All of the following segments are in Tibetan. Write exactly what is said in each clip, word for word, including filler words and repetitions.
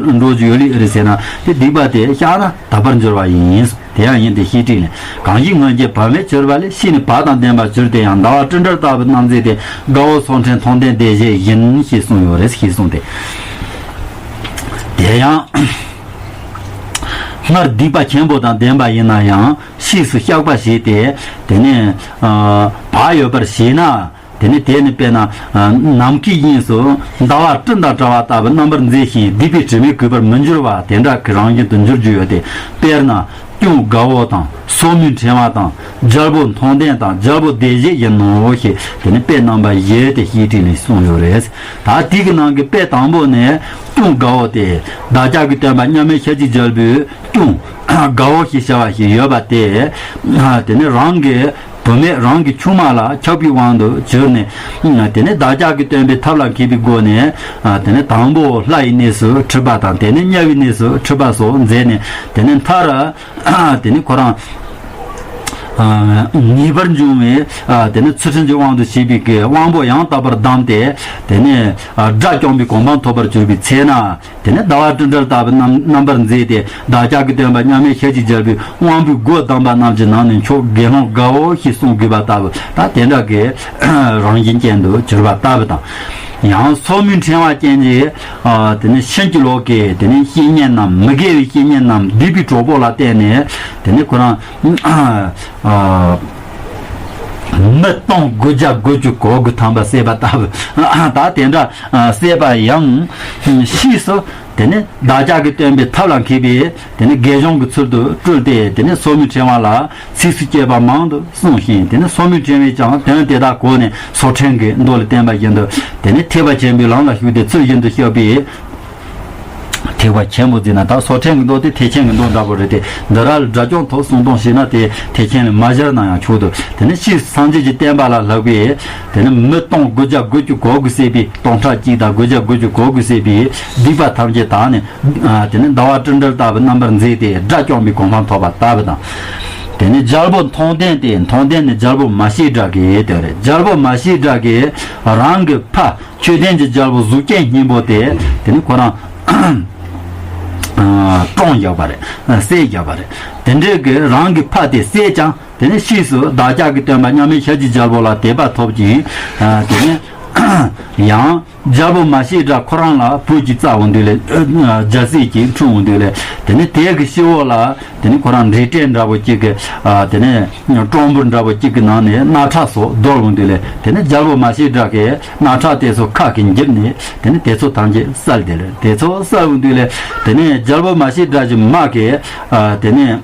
འགྲོ་རྒྱུ་ཡོད་ལེ་ཨེ་རེད་ཟེར་ན། དེ་སྡིག་པ་དེ་བཤགས་ན་དག་པར་འགྱུར་བ་ཡིན། དེ་ཡང་ཡིན་ཏེ་ཤེས་སྒྲིབ་ལས། གང་ཞིག་སྔོན་གྱི་བག་མེད་གྱུར་པ་ལས། ཕྱིས་ནི་བག་དང་ལྡན་པར་གྱུར་ཏེ་ཡང་། ཟླ་བ་སྤྲིན་བྲལ་ལྟ་བུའི་རྣམ་མཛེས་དེ། དགའ་བོ་སོར་ཕྲེང་མཐོང་ལྡན་སྡེ་བཞི་ཡིན། ཞེས་གསུངས་ཡོད་རེད། ཞེས་གསུངས་ཏེ། དེ་ཡང་སྔར་སྡིག་པ་ཆེན་པོ་དང་ལྡན་པ་ཡིན་ན་ཡང་ཕྱིས་སུ་བཤགས་པ་བྱས་ཏེ། དེ་ནས་ཨ་བག་ཡོད་པར་བྱས་ན། དེ་ནས་དེ་ནི་དཔེར་ན་ཨ་ནམ་མཁའི་དབྱིངས་སུ་ཟླ་བ་སྤྲིན་དང་བྲལ་བ་ལྟ་བུ་རྣམ་པར་མཛེས་ཤིང་སྡིག་པའི་དྲི་མས་གོས་པར་མི་འགྱུར་བ་དེ་འདྲ་གི་རང་བཞིན་དུ་འགྱུར་རྒྱུ་ཡོད་དེ། དཔེར་ན་སྐྱོང་དགའ་བོ་དང་། སོར་མོའི་ཕྲེང་བ་དང་། རྒྱལ་པོ་མཐོང་ལྡན་དང་། རྒྱལ་པོ་སྡེ་བཞི་ཡིན་ནོ་ཞེས། དེ་ནི་དཔེ་རྣམ་པ་བཞི་དེ་བཤེས་སྤྲིང་ལས་གསུངས་ཡོད་རེད། ད་དེ་གི་ནང་གི་དཔེ་དང་པོ་ནི་སྐྱོང་དགའ་བོ་སྟེ། བདག་ཅག་གི་སྟོན་པ་མཉམ་མེད་ཤཱཀྱའི་རྒྱལ་པོས་སྐྱོང་དགའ་བོ་ཞེས་བྱ་བ་ཞིག་ཡོད་པ་སྟེ། དེ་ནི་རང་གི་བུད་མེད་རང་གི་ཆུང་མ་ལ་ཆགས་པའི་དབང་དུ་གྱུར་ནས། དེ་ནས་བདག་ཅག་གི་སྟོན་པའི་ཐབས་ལ་མཁས་པའི་སྒོ་ནས། དེ་ནས་དང་པོ་ལྷ་ཡི་གནས་སུ་འཁྲིད་པ་དང་། དེ་ནས་དམྱལ་བའི་གནས་སུ་འཁྲིད་པ་སོགས་མཛད་ནས། དེ་ནས་མཐར། དེ་ནས་ཁོ་རང་ངེས་པར་འབྱུང་བའི། དེ་ནས་ཚུལ་ཁྲིམས་ཀྱི་དབང་དུ་བྱས་པའི་གི་དབང་པོ་ཡང་དག་པར་བསྡམས་ཏེ། དེ་ནས་དགྲ་བཅོམ་པའི་གོ་འཕང་ཐོབ་པར་གྱུར་པའི་ཚེ་ན། དེ་ནས་ཟླ་བ་སྤྲིན་བྲལ་ལྟ་བུ་རྣམ་རྣམ་པར་མཛེས་ཏེ། བདག་ཅག་གི་སྟོན་པ་མཉམ་མེད་ཤཱཀྱའི་རྒྱལ་པོའི་དབང་པོའི་སྒོ་བསྡམས་པ་རྣམས་ཀྱི་ནང་ནས་མཆོག་དགེ་སློང་དགའ་བོ་ཞེས་གསུང་དགོས་པ་ལྟ་བུ། ད་དེ་འདྲ་གི་རང་བཞིན་ཅན་དུ་གྱུར་པ་ལྟ་བུ་དང་། ཡང་སོར་མོའི་ཕྲེང་བ་ཅན་གྱི་དེ་ནས་ཕྱིན་ཅི་ལོག་གི་དེ་ནས་བཤེས་གཉེན་རྣམས། མི་དགེ་བའི་བཤེས་གཉེན་རྣམས་སྡིག་པའི་གྲོགས་པོ་ལ་བརྟེན་ནས། དེ་ནས་ཁོ་རང་མི་སྟོང་དགུ་བརྒྱ་དགུ་བཅུ་གོ་དགུ་ཐམ་པ་བསད་པ་ལྟ་བུ། ད་དེ་འདྲ་བསད་པ་ཡང་ཕྱིས་སུ། དེ་ནས་བདག་ཅག་གི་སྟོན་པའི་ཐབས་ལ་མཁས་པས། དེ་ནས་དགེ་སྦྱོང་གི་ཚུལ་དུ་སྤྲུལ་ཏེ། དེ་ནས་སོར་མོའི་ཕྲེང་བ་ལ་ཚིགས་སུ་བཅད་པ་མང་དུ་གསུངས་ཤིང་། དེ་ནས་སོར་མོའི་ཕྲེང་བས་ཀྱང་དོན་དེ་དག་གོ་ནས་སོར་ཕྲེང་གི་མདོ་ལས་བསྟན་པ་བཞིན་དུ། དེ་ནས་ཐེག་པ་ཆེན་པོའི་ལམ་ལ་ཞུགས་ཏེ་ཚུལ་བཞིན་དུ་བཤགས་པས། ཐེག་པ་ཆེན་པོ་ཟེར་ན་ད་སོར་ཕྲེང་གི་མདོ་དེ་ཐེག་ཆེན་གྱི་མདོ་འདྲ་པོ་རེད་དེ། འདི་ར་ལ་དགྲ་བཅོམ་ཐོབ་གསུང་སྟོང་ཞེ་ན་དེ་ཐེག་ཆེན་ལ་མ་སྦྱར་ན་ཡང་ཆོག་འདུག་དེ་ནས་ཕྱིས་སངས་རྒྱས་ཀྱི་བསྟན་པ་ལ་ལྷག་པའི། དེ་ནས་མི་སྟོང་དགུ་བརྒྱ་དགུ་བཅུ་གོ་དགུ་བསད་པའི། སྟོང་ཕྲག་གཅིག་དང་དགུ་བརྒྱ་དགུ་བཅུ་གོ་དགུ་བསད་པའི་སྡིག་པ་ཐམས་ཅད་དག་ནས། དེ་ནས་ཟླ་བ་སྤྲིན་བྲལ་ལྟ་བུ་རྣམ་པར་མཛེས་ཏེ་དགྲ་བཅོམ་པའི་གོ་འཕང་ཐོབ་པ་ལྟ་བུ་དང་། དེ་ནས་རྒྱལ་པོ་མཐོང་ལྡན་ཏེ། མཐོང་ལྡན་ནི་རྒྱལ་པོ་མ་སྐྱེས་དགྲ་གི་དོན་རེད། རྒྱལ་པོ་མ་སྐྱེས་དགྲ་གིས་རང་གི་ཕ་མཆོད་རྟེན་གྱི་རྒྱལ་པོ་གཟུགས་ཅན་སྙིང་པོ་དེ། དེ་ནི་ཁོ་རང་བཀྲོངས་བཞག་པ་རེད། བསད་བཞག་པ་རེད། དེ་འདྲའི་གི་རང་གི་ཕ་དེ་བསད་ཀྱང་། དེ་ནས་ཕྱིས་སུ་བདག་ཅག་གི་སྟོན་པ་མཉམ་མེད་ཤཱཀྱའི་རྒྱལ་པོ་ལ་དད་པ་ཐོབ་ཅིང་། དེ་ནས་ཡང་རྒྱལ་པོ་མ་སྐྱེས་དགྲ་ཁོ་རང་ལ་བུ་གཅིག་བཙའ་འོང་དུས་ལས། རྒྱལ་སྲིད་ཅིག་འཁྲུངས་འོང་དུས་ལས། དེ་ནས་དེ་གི་སྤྱི་བོ་ལ། དེ་ནས་ཁོ་རང་འབྲས་སྤྲད་འདྲ་པོ་གཅིག་གི། དེ་ནས་སྲོག་འབུར་འདྲ་པོ་གཅིག་གི་ནང་ནས་རྣག་ཁྲག་སོགས་བརྡོལ་འོང་དུས་ལས། དེ་ནས་རྒྱལ་པོ་མ་སྐྱེས་དགྲ་གིས་རྣག་ཁྲག་དེ་ཚོ་ཁ་གིས་འཇིབ་ནས། དེ་ནས་དེ་ཚོ་ཐམས་ཅད་བསལ་དེ་ལས། དེ་ཚོ་བསལ་འོང་དུས་ལས། དེ་ནས་རྒྱལ་པོ་མ་སྐྱེས་དགྲ་གི་མ་གིས། དེ་ནས།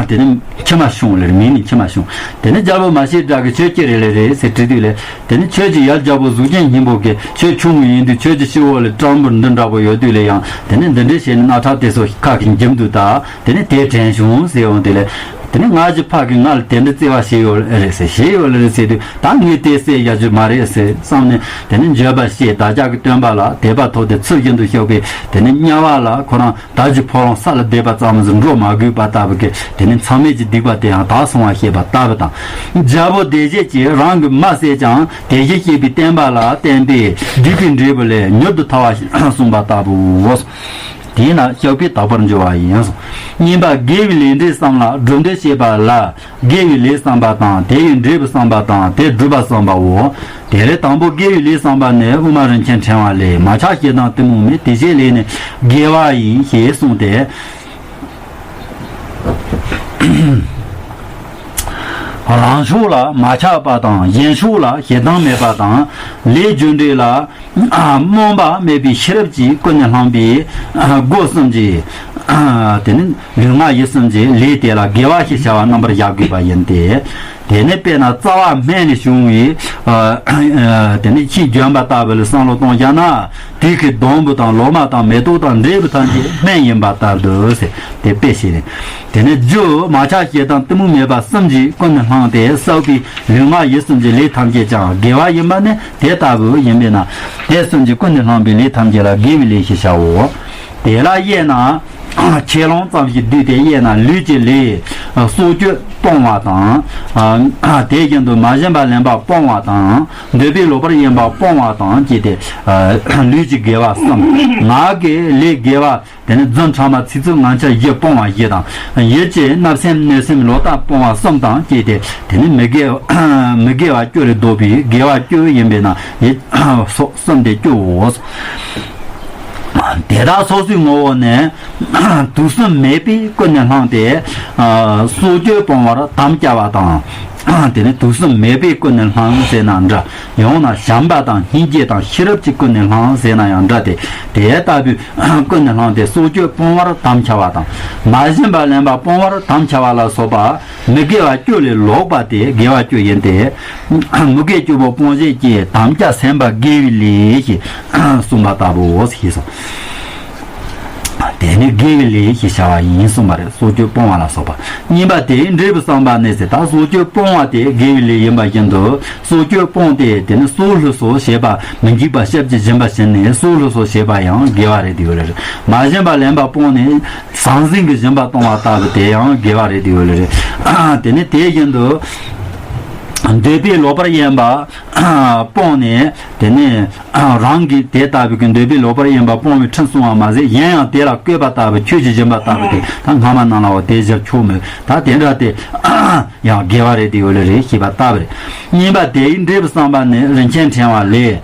དེ་ནས་མཆི་མ་བྱུང་ལེར། མིག་ནས་མཆི་མ་བྱུང་། དེ་ནས་རྒྱལ་པོ་མ་སྐྱེས་དགྲ་གིས་ཁྱོད་ཅི་རེད་ལེ་རེད་ཟེར་དྲིས་དུས་ལས། དེ་ནས་ཁྱོད་ཀྱི་ཡབ་རྒྱལ་པོ་གཟུགས་ཅན་སྙིང་པོ་གིས་ཁྱོད་ཆུང་ངུ་ཡིན་དུས་ཁྱོད་ཀྱི་སྤྱི་བོ་ལ་སྲོག་འབུར་འདི་འདྲ་པོ་ཡོད་དུས་ལས། ཡང་དེ་ནས་འདི་འདྲས་བྱས་ནས་རྣག་ཁྲག་དེ་ཚོ་ཁ་གིས་འཇིབ་འདུག་ད། དེ་ནས་དེ་དྲན་བྱུང་ཟེར་འོང་དུས་ལས། དེ་ནས་ང་གི་ཕ་གིས་ང་ལ་དེ་འདྲ་བརྩེ་བ་བྱས་ཡོད་རེད་ཟེར། བྱས་ཡོད་རེད་ཟེར་དུས། ད་ངས་དེ་བསད་ཡ་རྒྱུ་མ་རེད་ཟེར་བསམ་ནས། དེ་ནས་འགྱོད་པ་སྐྱེས། བདག་ཅག་གི་སྟོན་པ་ལ་དད་པ་ཐོབ་སྟེ་ཚུལ་བཞིན་དུ་བཤགས་པས། དེ་ནས་དམྱལ་བ་ལ་ཁོ་རང་དར་གྱི་ཕོ་བྲང་ས་ལ་བསྡད་པ་ཙམ་ཞིག་འགྲོ་མ་དགོས་པ་ལྟ་བུ་གི། དེ་ནས་མཚམས་མེད་ཀྱི་སྡིག་པ་དེ་ཡང་དག་སོང་བ་ཤེས་པ་ལྟ་བུ་དང་། རྒྱལ་པོ་སྡེ་བརྒྱད་ཀྱིས་རང་གི་མ་བསད་ཀྱང་དེ་བཞིན་གཤེགས་པའི་བསྟན་པ་ལ་བརྟེན་ཏེ་སྡིག་པའི་འབྲས་བུ་ལས་མྱུར་དུ་ཐར་བ་གསུངས་པ་ལྟ་བུའོ། དེས་ན་བཤགས་པས་དག་པར་འགྱུར་བ་ཡིན། གཉིས་པ་དགེ་བའི་ལས་འབྲས་གསུམ་ལ་སྒྲུབ་འདོད་བྱེད་པ་ལ། དགེ་བའི་ལས་བསམ་པ་དང་། དེ་ཡི་འབྲས་བུ་བསམ་པ་དང་། དེ་སྒྲུབ་པ་བསམ་པའོ། དེ་ལས་དང་པོ་དགེ་བའི་ལས་བསམ་པ་ནི། དབུ་མ་རིན་ཆེན་ཕྲེང་བ་ལས། མ་ཆགས་ཞེ་སྡང་གཏི་མུག་མེད། དེ་བཞིའི་ལས་ནི་དགེ་བ་ཡིན། ཞེས་གསུངས་ཏེ། རང་ཕྱོགས་ལ་མ་ཆགས་པ་དང་། གཞན་ཕྱོགས་ལ་ཞེ་སྡང་མེད་པ་དང་། ལས་རྒྱུ་འབྲས་ལ་སྨོན་པ་མེད་པའི་ཤེས་རབ་ཀྱིས་ཀུན་ནས་བསླངས་པའི་སྒོ་གསུམ་གྱི། དེ་ནི་ལུས་ངག་ཡིད་གསུམ་གྱི་ལས་དེ་ལ་དགེ་བ་ཞེས་བྱ་བ་རྣམ་པར་གཞག་དགོས་པ་ཡིན་ཏེ། དེ་ནི་དཔེར་ན་རྩ་བ་སྨན་ལས་བྱུང་བའི། དེ་ནི་ཁྱིའི་རྒྱན་པ་ལྟ་བུ་ལ་བསམ་བློ་གཏོང་བཞག་ན། དེ་གི་སྡོང་བུ་དང་ལོ་མ་དང་མེ་ཏོག་དང་འབྲས་བུ་ཐམས་ཅད་སྨན་ཡིན་པ་ལྟར་དུ་ཟེར། དེ་དཔེ་བྱས་ནས། དེ་ནས་རྒྱུ་མ་ཆགས་ཞེ་སྡང་གཏི་མུག་མེད་པ་གསུམ་གྱིས་ཀུན་ནས་བསླངས་ཏེ་བསགས་པའི་ལུས་ངག་ཡིད་གསུམ་གྱི་ལས་ཐམས་ཅད་ཀྱང་དགེ་བ་ཡིན་པ་ནི་དེ་ལྟ་བུ་ཡིན་པས་ན། དེ་གསུམ་གྱིས་ཀུན་ནས་བསླངས་པའི་ལས་ཐམས་ཅད་ལ་དགེ་བའི་ལས་ཞེས་བྱའོ། དེ་ལ་དབྱེ་ན། ཆེ་ལོང་ཙམ་ཞིག་བསྡུས་ཏེ་དབྱེ་ན། ལུས་ཀྱི་ལས། སྲོག་གཅོད་སྤོང་བ་དང་། དེ་བཞིན་དུ་མ་བྱིན་པ་ལེན་པ་སྤོང་བ་དང་། འདོད་པས་ལོག་པར་གཡེམ་པ་སྤོང་བ་དང་བཅས་ཏེ། ལུས་ཀྱི་དགེ་བ་གསུམ། ངག་གི་ལས་དགེ་བ། དེ་ནི་རྫུན་ཕྲ་མ་ཚིག་རྩུབ་ངན་འཆལ་བཞི་སྤོང་བ་བཞི་དང་། ཡིད་ཀྱི་བརྣབ་སེམས་གནོད་སེམས་ལོག་ལྟ་སྤོང་བ་གསུམ་དང་བཅས་ཏེ། དེ་ནི་མི་དགེ་མི་དགེ་བ་བཅུ་ལས་ལྡོག་པའི་དགེ་བ་བཅུ་ཡིན་པས་ན་ཡིད་སོགས་གསུམ་སྟེ་བཅུའོ། དེ་དག་སོ་སོའི་ངོ་བོ་ནི། དུག་གསུམ་མེད་པས་ཀུན་ནས་བསླངས་ཏེ། སྲོག་གཅོད་སྤོང་བར་དམ་བཅའ་བ་དང་། དེ་ནི་དུག་གསུམ་མེད་པས་ཀུན་ནས་བསླངས་ཟེར་ན་འདྲ། ཡང་ན་བྱམས་པ་དང་སྙིང་རྗེ་དང་ཤེས་རབ་ཀྱིས་ཀུན་ནས་བསླངས་ཟེར་ན་ཡང་འདྲ་སྟེ། དེ་ལྟ་བུའི་ཀུན་ནས་བསླངས་ཏེ་སྲོག་གཅོད་སྤོང་བར་དམ་བཅའ་བ་དང་། མ་བྱིན་པ་ལེན་པ་སྤོང་བར་དམ་བཅའ་བ་ལ་སོགས་པ། མི་དགེ་བ་བཅུ་ལས་ལོག་པ་སྟེ་དགེ་བ་བཅུ་ཡིན་ཏེ། མི་དགེ་བཅུ་པོ་སྤོང་བྱེད་ཀྱི་དམ་བཅའ་སེམས་པ་དགེ་བའི་ལས་ཞེས་གསུངས་པ་ལྟ་བུའོ་ཞེས་སོ། དེ་ནི་དགེ་བའི་ལས་ཞེས་བྱ་བ་ཡིན་གསུངས་པ་རེད། སྲོག་གཅོད་སྤོང་བ་ལ་སོགས་པ། གཉིས་པ་དེའི་འབྲས་བུ་བསམ་པ་ནི་ཟེར། ད་སྲོག་གཅོད་སྤོང་བ་དེ་དགེ་བའི་ལས་ཡིན་པ་བཞིན་དུ། སྲོག་གཅོད་སྤོང་སྟེ་དེ་ནི་སྲོག་བླུ་སོགས་བྱེད་པ་མི་འཇིགས་པ་སྐྱབས་ཀྱི་སྦྱིན་པ་བྱིན་ནས་སྲོག་བླུ་སོགས་བྱེད་པ་ཡང་དགེ་བ་རེད་དེ་ཡོད་ལ་རེད། མ་བྱིན་པ་ལེན་པ་སྤོང་ནས། ཟང་ཟིང་གི་སྦྱིན་པ་གཏོང་བ་ལྟ་བུ་དེ་ཡང་དགེ་བ་རེད་དེ་ཡོད་ལ་རེད། དེ་ནི་དེ་བཞིན་དུ། འདོད་པས་ལོག་པར་གཡེམ་པ་སྤོང་ནས་དེ་ནི་རང་གིས་དེ་ལྟ་བུ་གི་འདོད་པས་ལོག་པར་གཡེམ་པ་སྤོང་བའི་ཁྲིམས་སྲུང་བ་མ་ཟད་གཞན་ཡང་དེ་ལ་བཀོད་པ་ལྟ་བུ་ཆོས་ཀྱི་སྦྱིན་པ་ལྟ་བུ་དེ་ད་སྔ་མ་རྣམས་ལའོ་དེ་བཞག་ཆོག་མོད། ད་དེ་འདྲ་དེ། ཡང་དགེ་བ་རེད་དེ་ཡོད་ལེ་རེད་ཞེས་པ་ལྟ་བུ་རེད། གཉིས་པ་དེ་ཡི་འབྲས་བུ་བསམ་པ་ནི་རིན་ཆེན་ཕྲེང་བ་ལས།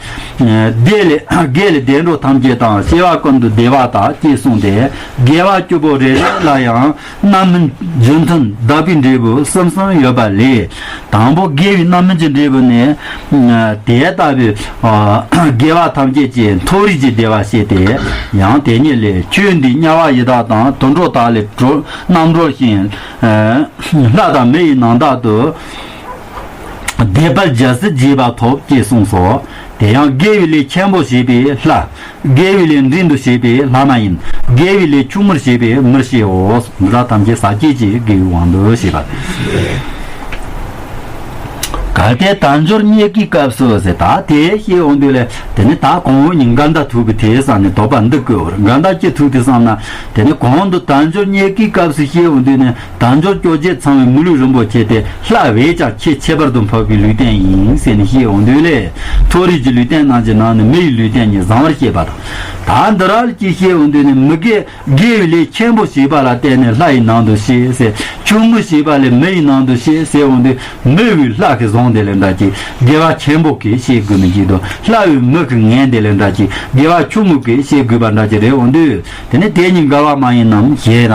བདེ་ལས་དགེ་ལས་བདེ་འགྲོ་ཐམས་ཅད་དང་སྐྱེ་བ་ཀུན་ཏུ་བདེ་བ་དག་ཅེས་གསུངས་ཏེ། དགེ་བ་བཅུ་པོ་རེ་རེ་ལ་ཡང་རྣམ་སྨིན་རྒྱུ་མཐུན་དག་པའི་འབྲས་བུ་གསུམ་གསུམ་ཡོད་པ་ལས། དང་པོ་དགེ་བའི་རྣམ་སྨིན་གྱི་འབྲས་བུ་ནི། དེ་ལྟ་བུའི་དགེ་བ་ཐམས་ཅད་ཀྱི་མཐོ་རིས་ཀྱི་བདེ་བ་བཤད་དེ། ཡང་དེ་ཉིད་ལས་ཆོས་འདི་དམྱལ་བ་ཡི་དྭགས་དང་དུད་འགྲོ་དག་ལས་གྲོལ་རྣམ་གྲོལ་ཞིང་། ལྷ་དང་མི་ཡི་ནང་དག་ཏུ་བདེ་བར་རྒྱལ་སྲིད་བགྱིས་པ་ཐོབ་ཅེས་གསུངས་སོ། དེ་ཡང་དགེ་བའི་ལས་ཆེན་པོ་བྱས་པའི་ལྷ། དགེ་བའི་ལས་འབྲིང་དུ་བྱས་པའི་ལྷ་མ་ཡིན། དགེ་བའི་ལས་ཆུང་ངུར་བྱས་པའི་མིར་བཤད་འོ། འདི་དག་ཐམས་ཅད་ཟག་བཅས་ཀྱི་དགེ་བའི་དབང་དུ་བྱས་པ། གལ་ཏེ་དལ་འབྱོར་རྙེད་ཀྱི་སྐབས་སུ་ཟེར་ད་དེ་བཤད་འོང་དུས་ལས་དེ་ནི་ད་གོང་འོག་གཉིས་འགལ་ཟླ་ཐུག་པའི་དེ་བསམ་ནས་དོགས་པ་འདི་བཀོད་འོ། འགལ་ཟླ་ཅི་ཐུག་དེ་བསམ་ན་དེ་ནི་གོང་དུ་དལ་འབྱོར་རྙེད་ཀྱི་སྐབས་སུ་བཤད་འོང་དུས་ནི། དལ་འབྱོར་བཅོ་བརྒྱད་ཚང་བའི་མི་ལུས་རིན་པོ་ཆེ་སྟེ་ལྷ་བས་ཀྱང་ཆེས་ཁྱད་པར་དུ་འཕགས་པའི་ལུས་རྟེན་ཡིན་ཟེར་ནས་བཤད་འོང་དུས་ལས། མཐོ་རིས་ཀྱི་ལུས་རྟེན་རྣམས་ཀྱི་ནང་ནས་མི་ཡི་ལུས་རྟེན་ཉིད་བཟང་བར་བཤད་པ་དང་། ད་འདི་ར་ལ་ཅིག་བཤད་འོང་དུས་ནས་མི་དགེ་དགེ་བའི་ལས་ཆེན་པོ་བྱས་པ་ལ་བརྟེན་ནས་ལྷ་ཡི་ནང་དུ་སྐྱེས་ཟེར། ཆུང་ངུ་བྱས་པ་ལས་མི་ཡི་ནང་དུ་སྐྱེས་ཟེར་འོང་དུས་མི་བས་ལྷ་གི་བཟང་དེ་ལས་འདྲ་ཅིག་དགེ་བ་ཆེན་པོ་གིས་བཤད་དགོས་མི་ཅིག་དང་ལྷ་བས་མི་གི་ངན་དེ་ལས་འདྲ་ཅིག་དགེ་བ་ཆུང་ངུ་གིས་བཤད་དགོས་པ་འདྲ་ཅིག་རེད་འོང་དུས། དེ་ནི་དེ་གཉིས་འགལ་བ་མ་ཡིན་ནམ་ཞེ་ན།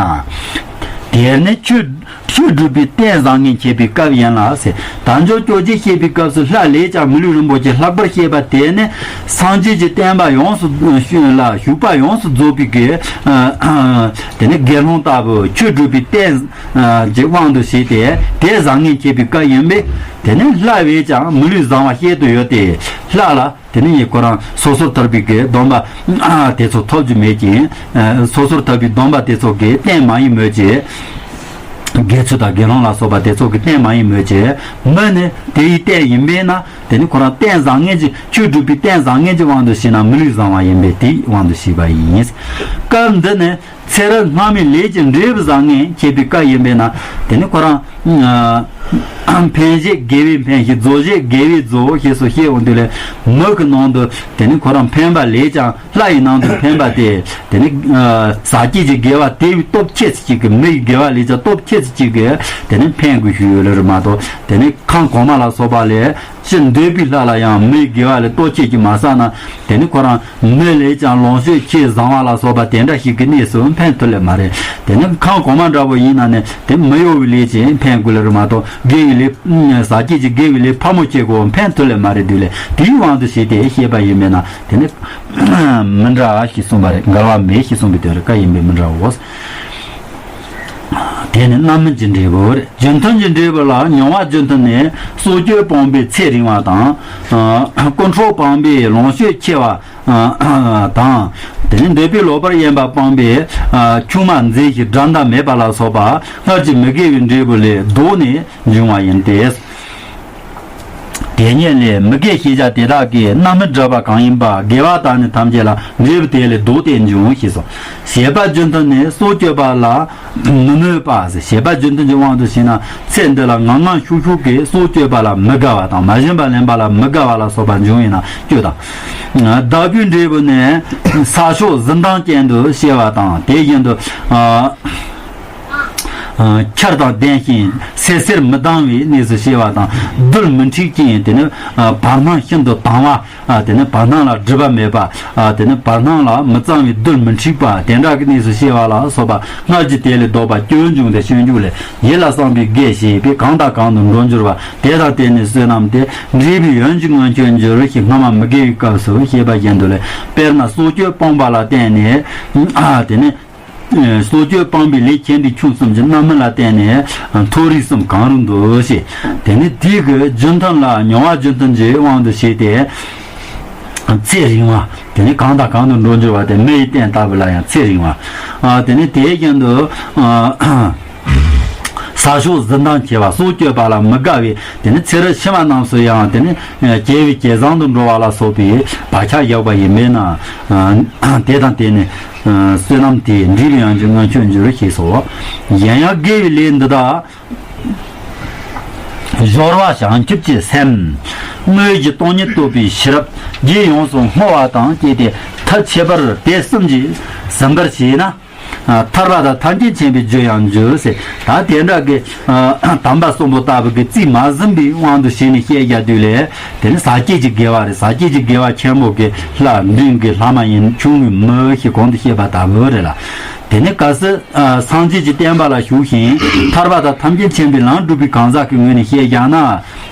དེར་ནི་ཆོས་ཆོས་སྒྲུབ་པའི་རྟེན་བཟང་ངན་འཆད་པའི་སྐབས་ཡིན་ལ་ཟེར། དལ་འབྱོར་བཅོ་བརྒྱད་བཤད་པའི་སྐབས་སུ་ལྷ་ལས་ཀྱང་མི་ལུས་རིན་པོ་ཆེ་ལྷག་པར་བཤད་པ་དེ་ནི་སངས་རྒྱས་ཀྱི་བསྟན་པ་ཡོངས་སུ་ལ་ཞུགས་པ་ཡོངས་སུ་རྫོགས་པའི་གི་དེ་ནི་དགེ་སློང་ལྟ་བུ་ཆོས་སྒྲུབ་པའི་རྟེན་གྱི་དབང་དུ་བྱས་ཏེ་དེ་བཟང་ངན་འཆད་པའི་སྐབས་ཡིན་པས། དེ་ནི་ལྷ་བས་ཀྱང་མི་ལུས་བཟང་བ་བཤད་དུ་ཡོད་དེ། ལྷ་ལ། དེ་ནི་ཁོ་རང་སོ་སོར་ཐར་པའི་གི་སྡོམ་པ་དེ་ཚོ་ཐོབ་རྒྱུ་མེད་ཅིང་། སོ་སོར་ཐར་པའི་སྡོམ་པ་དེ་ཚོ་གི་རྟེན་མ་ཡིན་མོད་ཀྱི། དགེ་ཚུལ་དང་དགེ་སློང་ལ་སོགས་པ་དེ་ཚོ་གི་རྟེན་མ་ཡིན་མོད་ཀྱི། མི་ནི་དེ་ཡི་རྟེན་ཡིན་པས་ན་དེ་ནི་ཁོ་རང་རྟེན་བཟང་ངན་གྱི་ཆོས་སྒྲུབ་པའི་རྟེན་བཟང་ངན་གྱི་དབང་དུ་བྱས་ན་མི་ལུས་བཟང་བ་ཡིན་པས་དེའི་དབང་དུ་བྱས་པ་ཡིན། སྐབས་འདི་ནི། ཚེ་རབས་སྔ་མའི་ལས་ཀྱི་འབྲས་བུ་བཟང་ངན་འཆད་པའི་སྐབས་ཡིན་པས་ན། དེ་ནི་ཁོ་རང་། ཕན་བཞེད་དགེ་བས་ཕན་ཞིང་རྫོགས་བྱེད་དགེ་བས་རྫོགས་ཞེས་སོགས་བཤད་འོང་དུས་ལས། མི་གི་ནང་དུ་དེ་ནི་ཁོ་རང་ཕན་པ་ལས་ཀྱང་ལྷ་ཡི་ནང་དུ་ཕན་པ་སྟེ། དེ་ནི་ཟག་བཅས་ཀྱི་དགེ་བ་དེ་བས་སྟོབས་ཆེ་ཙམ་ཅིག་གིས་མི་ཡི་དགེ་བ་ལས་ཀྱང་སྟོབས་ཆེ་ཙམ་ཅིག་གིས་དེ་ནི་ཕན་དགོས་ཞུས་ཡོད་ལ་རེད་མ་གཏོགས། དེ་ནི་ཁམས་གོང་མ་ལ་སོགས་པ་ལས། ཅི་འདོད་པའི་ལྷ་ལ་ཡང་མི་ཡི་དགེ་བ་ལས་སྟོབས་ཆེ་ཅིག་མ་བསགས་ན། དེ་ནི་ཁོ་རང་མི་ལས་ཀྱང་ལོངས་སྤྱོད་ཆེས་བཟང་བ་ལ་སོགས་པ་དེ་འདྲ་ཞིག་གི་གནས་སུ་ཕན་ཐོགས་ལེ་མ་རེད། དེ་ནི་ཁམས་གོང་མ་འདྲ་བོ་ཡིན་ན་ནི་དེ་མི་གཡོ་བའི་ལས་ཀྱིས་ཕན་དགོས་ལེ་རེད་མ་གཏོགས་དགེ་བའི་ལས། ཟག་བཅས་ཀྱི་དགེ་བའི་ལས་ཕལ་མོ་ཆེ་གོ་ཕན་ཐོགས་ལེ་མ་རེད་དུས་ལེ། དེའི་དབང་དུ་བྱས་ཏེ་བཤད་པ་ཡིན་པས་ན་དེ་ནི་མི་འདྲ་ཞེས་གསུངས་པ་རེད། འགལ་བ་མེད་ཞེས་གསུངས་པའི་དོན་རེད། བཀའ་ཡིན་པས་མི་འདྲའོ། དེ་ནི་རྣམ་སྨིན་གྱི་འབྲས་བུ་རེད། རྒྱུ་མཐུན་གྱི་འབྲས་བུ་ལ་མྱོང་བ་རྒྱུ་མཐུན་ནི་སྲོག་གཅོད་སྤོང་བའི་ཚེ་རིང་བ་དང་། ཀུན་འཕྲོག་སྤངས་པའི་ལོངས་སྤྱོད་ཆེ་བ་དང་། དེ་ནི་འདོད་པས་ལོག་པར་གཡེམ་པ་སྤངས་པའི་ཆུང་མ་མཛེས་ཤིང་འགྲན་ཟླ་མེད་པ་ལ་སོགས་པ་སྔར་གྱི་མི་དགེ་བའི་འབྲས་བུ་ལས་ལྡོག་ནས་འབྱུང་བ་ཡིན་ཏེ། དེ་ཉིད་ལས་མི་དགེ་ཤེས་བྱ་དེ་དག་གིས་རྣམ་སྨིན་བསྒྲིབས་པ་གང་ཡིན་པ་དགེ་བ་དག་ནི་ཐམས་ཅད་ལ་འབྲས་བུ་དེ་ལས་ལྡོག་སྟེ་འབྱུང་ཞེས་སོ། བྱེད་པ་རྒྱུ་མཐུན་ནི་སྲོག་གཅོད་པ་ལ་མི་མོས་པ། བྱེད་པ་རྒྱུ་མཐུན་གྱི་དབང་དུ་བྱས་ན་ཚེ་འདི་ལ་ངང་ངམ་ཤུགས་ཤུགས་ཀྱིས་སྲོག་གཅོད་པ་ལ་མི་དགའ་བ་དང་མ་བྱིན་པ་ལེན་པ་ལ་མི་དགའ་བ་ལ་སོགས་པ་འབྱུང་བས་ན་སྤྱོད་དང་། བདག་པོའི་འབྲས་བུ་ནི་ས་ཕྱོགས་གཟི་མདངས་ཅན་དུ་སྐྱེ་བ་དང་དེ་བཞིན་དུ། འཁྱེར་དང་ལྡན་ཞིང་སད་སེར་མི་ལྡང་བའི་གནས་སུ་སྐྱེ་བ་དང་རྡུལ་མི་འཁྲིགས་ཅིང་དེ་ནི་བར་སྣང་ཤིན་ཏུ་དྭངས་བ། དེ་ནི་བར་སྣང་ལ་སྒྲིབ་པ་མེད་པ། དེ་ནི་བར་སྣང་ལ་མི་གཙང་བའི་རྡུལ་མི་འཁྲིགས་པ་དེ་འདྲ་གི་གནས་སུ་སྐྱེ་བ་ལ་སོགས་པ་སྔར་གྱི་དེ་ལས་ལྡོག་པ་སྐྱོན་བྱུང་སྟེ་སྤྱོད་འཇུག་ལས། ཡིད་ལ་བསམས་པའི་དགེ་བྱས་པས་གང་དང་གང་དུ་འགྲོ་འགྱུར་བ། དེ་དང་དེ་ནི་བསོད་ནམས་དེ་འབྲས་བུའི་ཡོན་གྱི་མངོན་སྤྱོད་འགྱུར་ཞེས་སྔ་མ་མི་དགེ་བའི་སྐབས་སུ་བཤད་པ་བཞིན་དུ་ལས། དཔེར་ན་སྲོག་གཅོད་སྤངས་པ་ལ་བརྟེན་ནས་དེ་ནི། སྲོག་གཅོད་སྤངས་པའི་ལས་ཁྱད་འདི་ཆུང་གསུམ་གྱི་རྣམ་སྨིན་ལ་བརྟེན་ནས་མཐོ་རིས་གསུམ་གང་རུང་དུ་ཞེས། དེ་ནི་དེ་གི་རྒྱུ་མཐུན་ལ་མྱོང་བ་རྒྱུ་མཐུན་གྱི་དབང་དུ་བྱས་ཏེ། ཚེ་རིང་བ། དེ་ནི་གང་དང་གང་དུ་འགྲོ་འགྱུར་བ་དེ་མི་ཡི་རྟེན་ལྟ་བུ་ལ་ཡང་ཚེ་རིང་བ། དེ་ནི་དེ་བཞིན་དུ། ས་ཕྱོགས་གཟི་མདངས་ཆེ་བ་སྲོག་གཅོད་པ་ལ་མི་དགའ་བས་དེ་ནི་ཚེ་རབས་ཕྱི་མ་རྣམས་སུ་ཡང་དེ་ནི་ཇེ་བའི་ཇེ་བཟང་དུ་འགྲོ་བ་ལ་སོགས་པའི་བག་ཆགས་བཞག་པ་ཡིན་པས་ན། དེ་དང་དེ་ནི་བསོད་ནམས་དེས་འབྲས་བུ་ཡོན་གྱི་མངོན་སྤྱོད་འགྱུར་ཞེས་སོ། གཞན་ཡང་དགེ་བའི་ལས་འདི་དག་སྦྱོར་བ་བྱང་ཆུབ་ཀྱི་སེམས། དངོས་གཞི་སྟོང་ཉིད་རྟོགས་པའི་ཤེས་རབ་བརྒྱད་ཡོངས་སུ་བསྔོ་བ་དང་བཅས་ཏེ་མཐར་ཁྱད་པར་དེ་གསུམ་གྱིས་ཟིན་པར་བྱས་ན། ཐར་པ་དང་ཐམས་ཅད་མཁྱེན་པའི་རྒྱུར་ཡང་འགྱུར་ཟེར། ད་དེ་འདྲ་གི་དམ་པ་གསུམ་པོ་ལྟ་བུ་གི་རྩིས་མ་ཟིན་པའི་དབང་དུ་བྱས་ནས་བཤད་རྒྱག་དུས་ལས། དེ་ནི་ཟག་བཅས་ཀྱི་དགེ་བ་རེད། ཟག་བཅས་ཀྱི་དགེ་བ་ཆེན་པོ་གི་ལྷ་མདུན་གྱི་ལྷ་མ་ཡིན་ཆུང་ངུའི་མི་ཞེས་གོང་དུ་བཤད་པ་ལྟ་བུ་རེད་ལ། དེ་ནི་གལ་སྲིད་སངས་རྒྱས་ཀྱི་བསྟན་པ་ལ་ཞུགས་ཤིང་ཐར་པ་དང་ཐམས་ཅད་མཁྱེན་པའི་ལམ་སྒྲུབ་པའི་གང་ཟག་གི་ངོས་ནས་བཤད་རྒྱག་ན།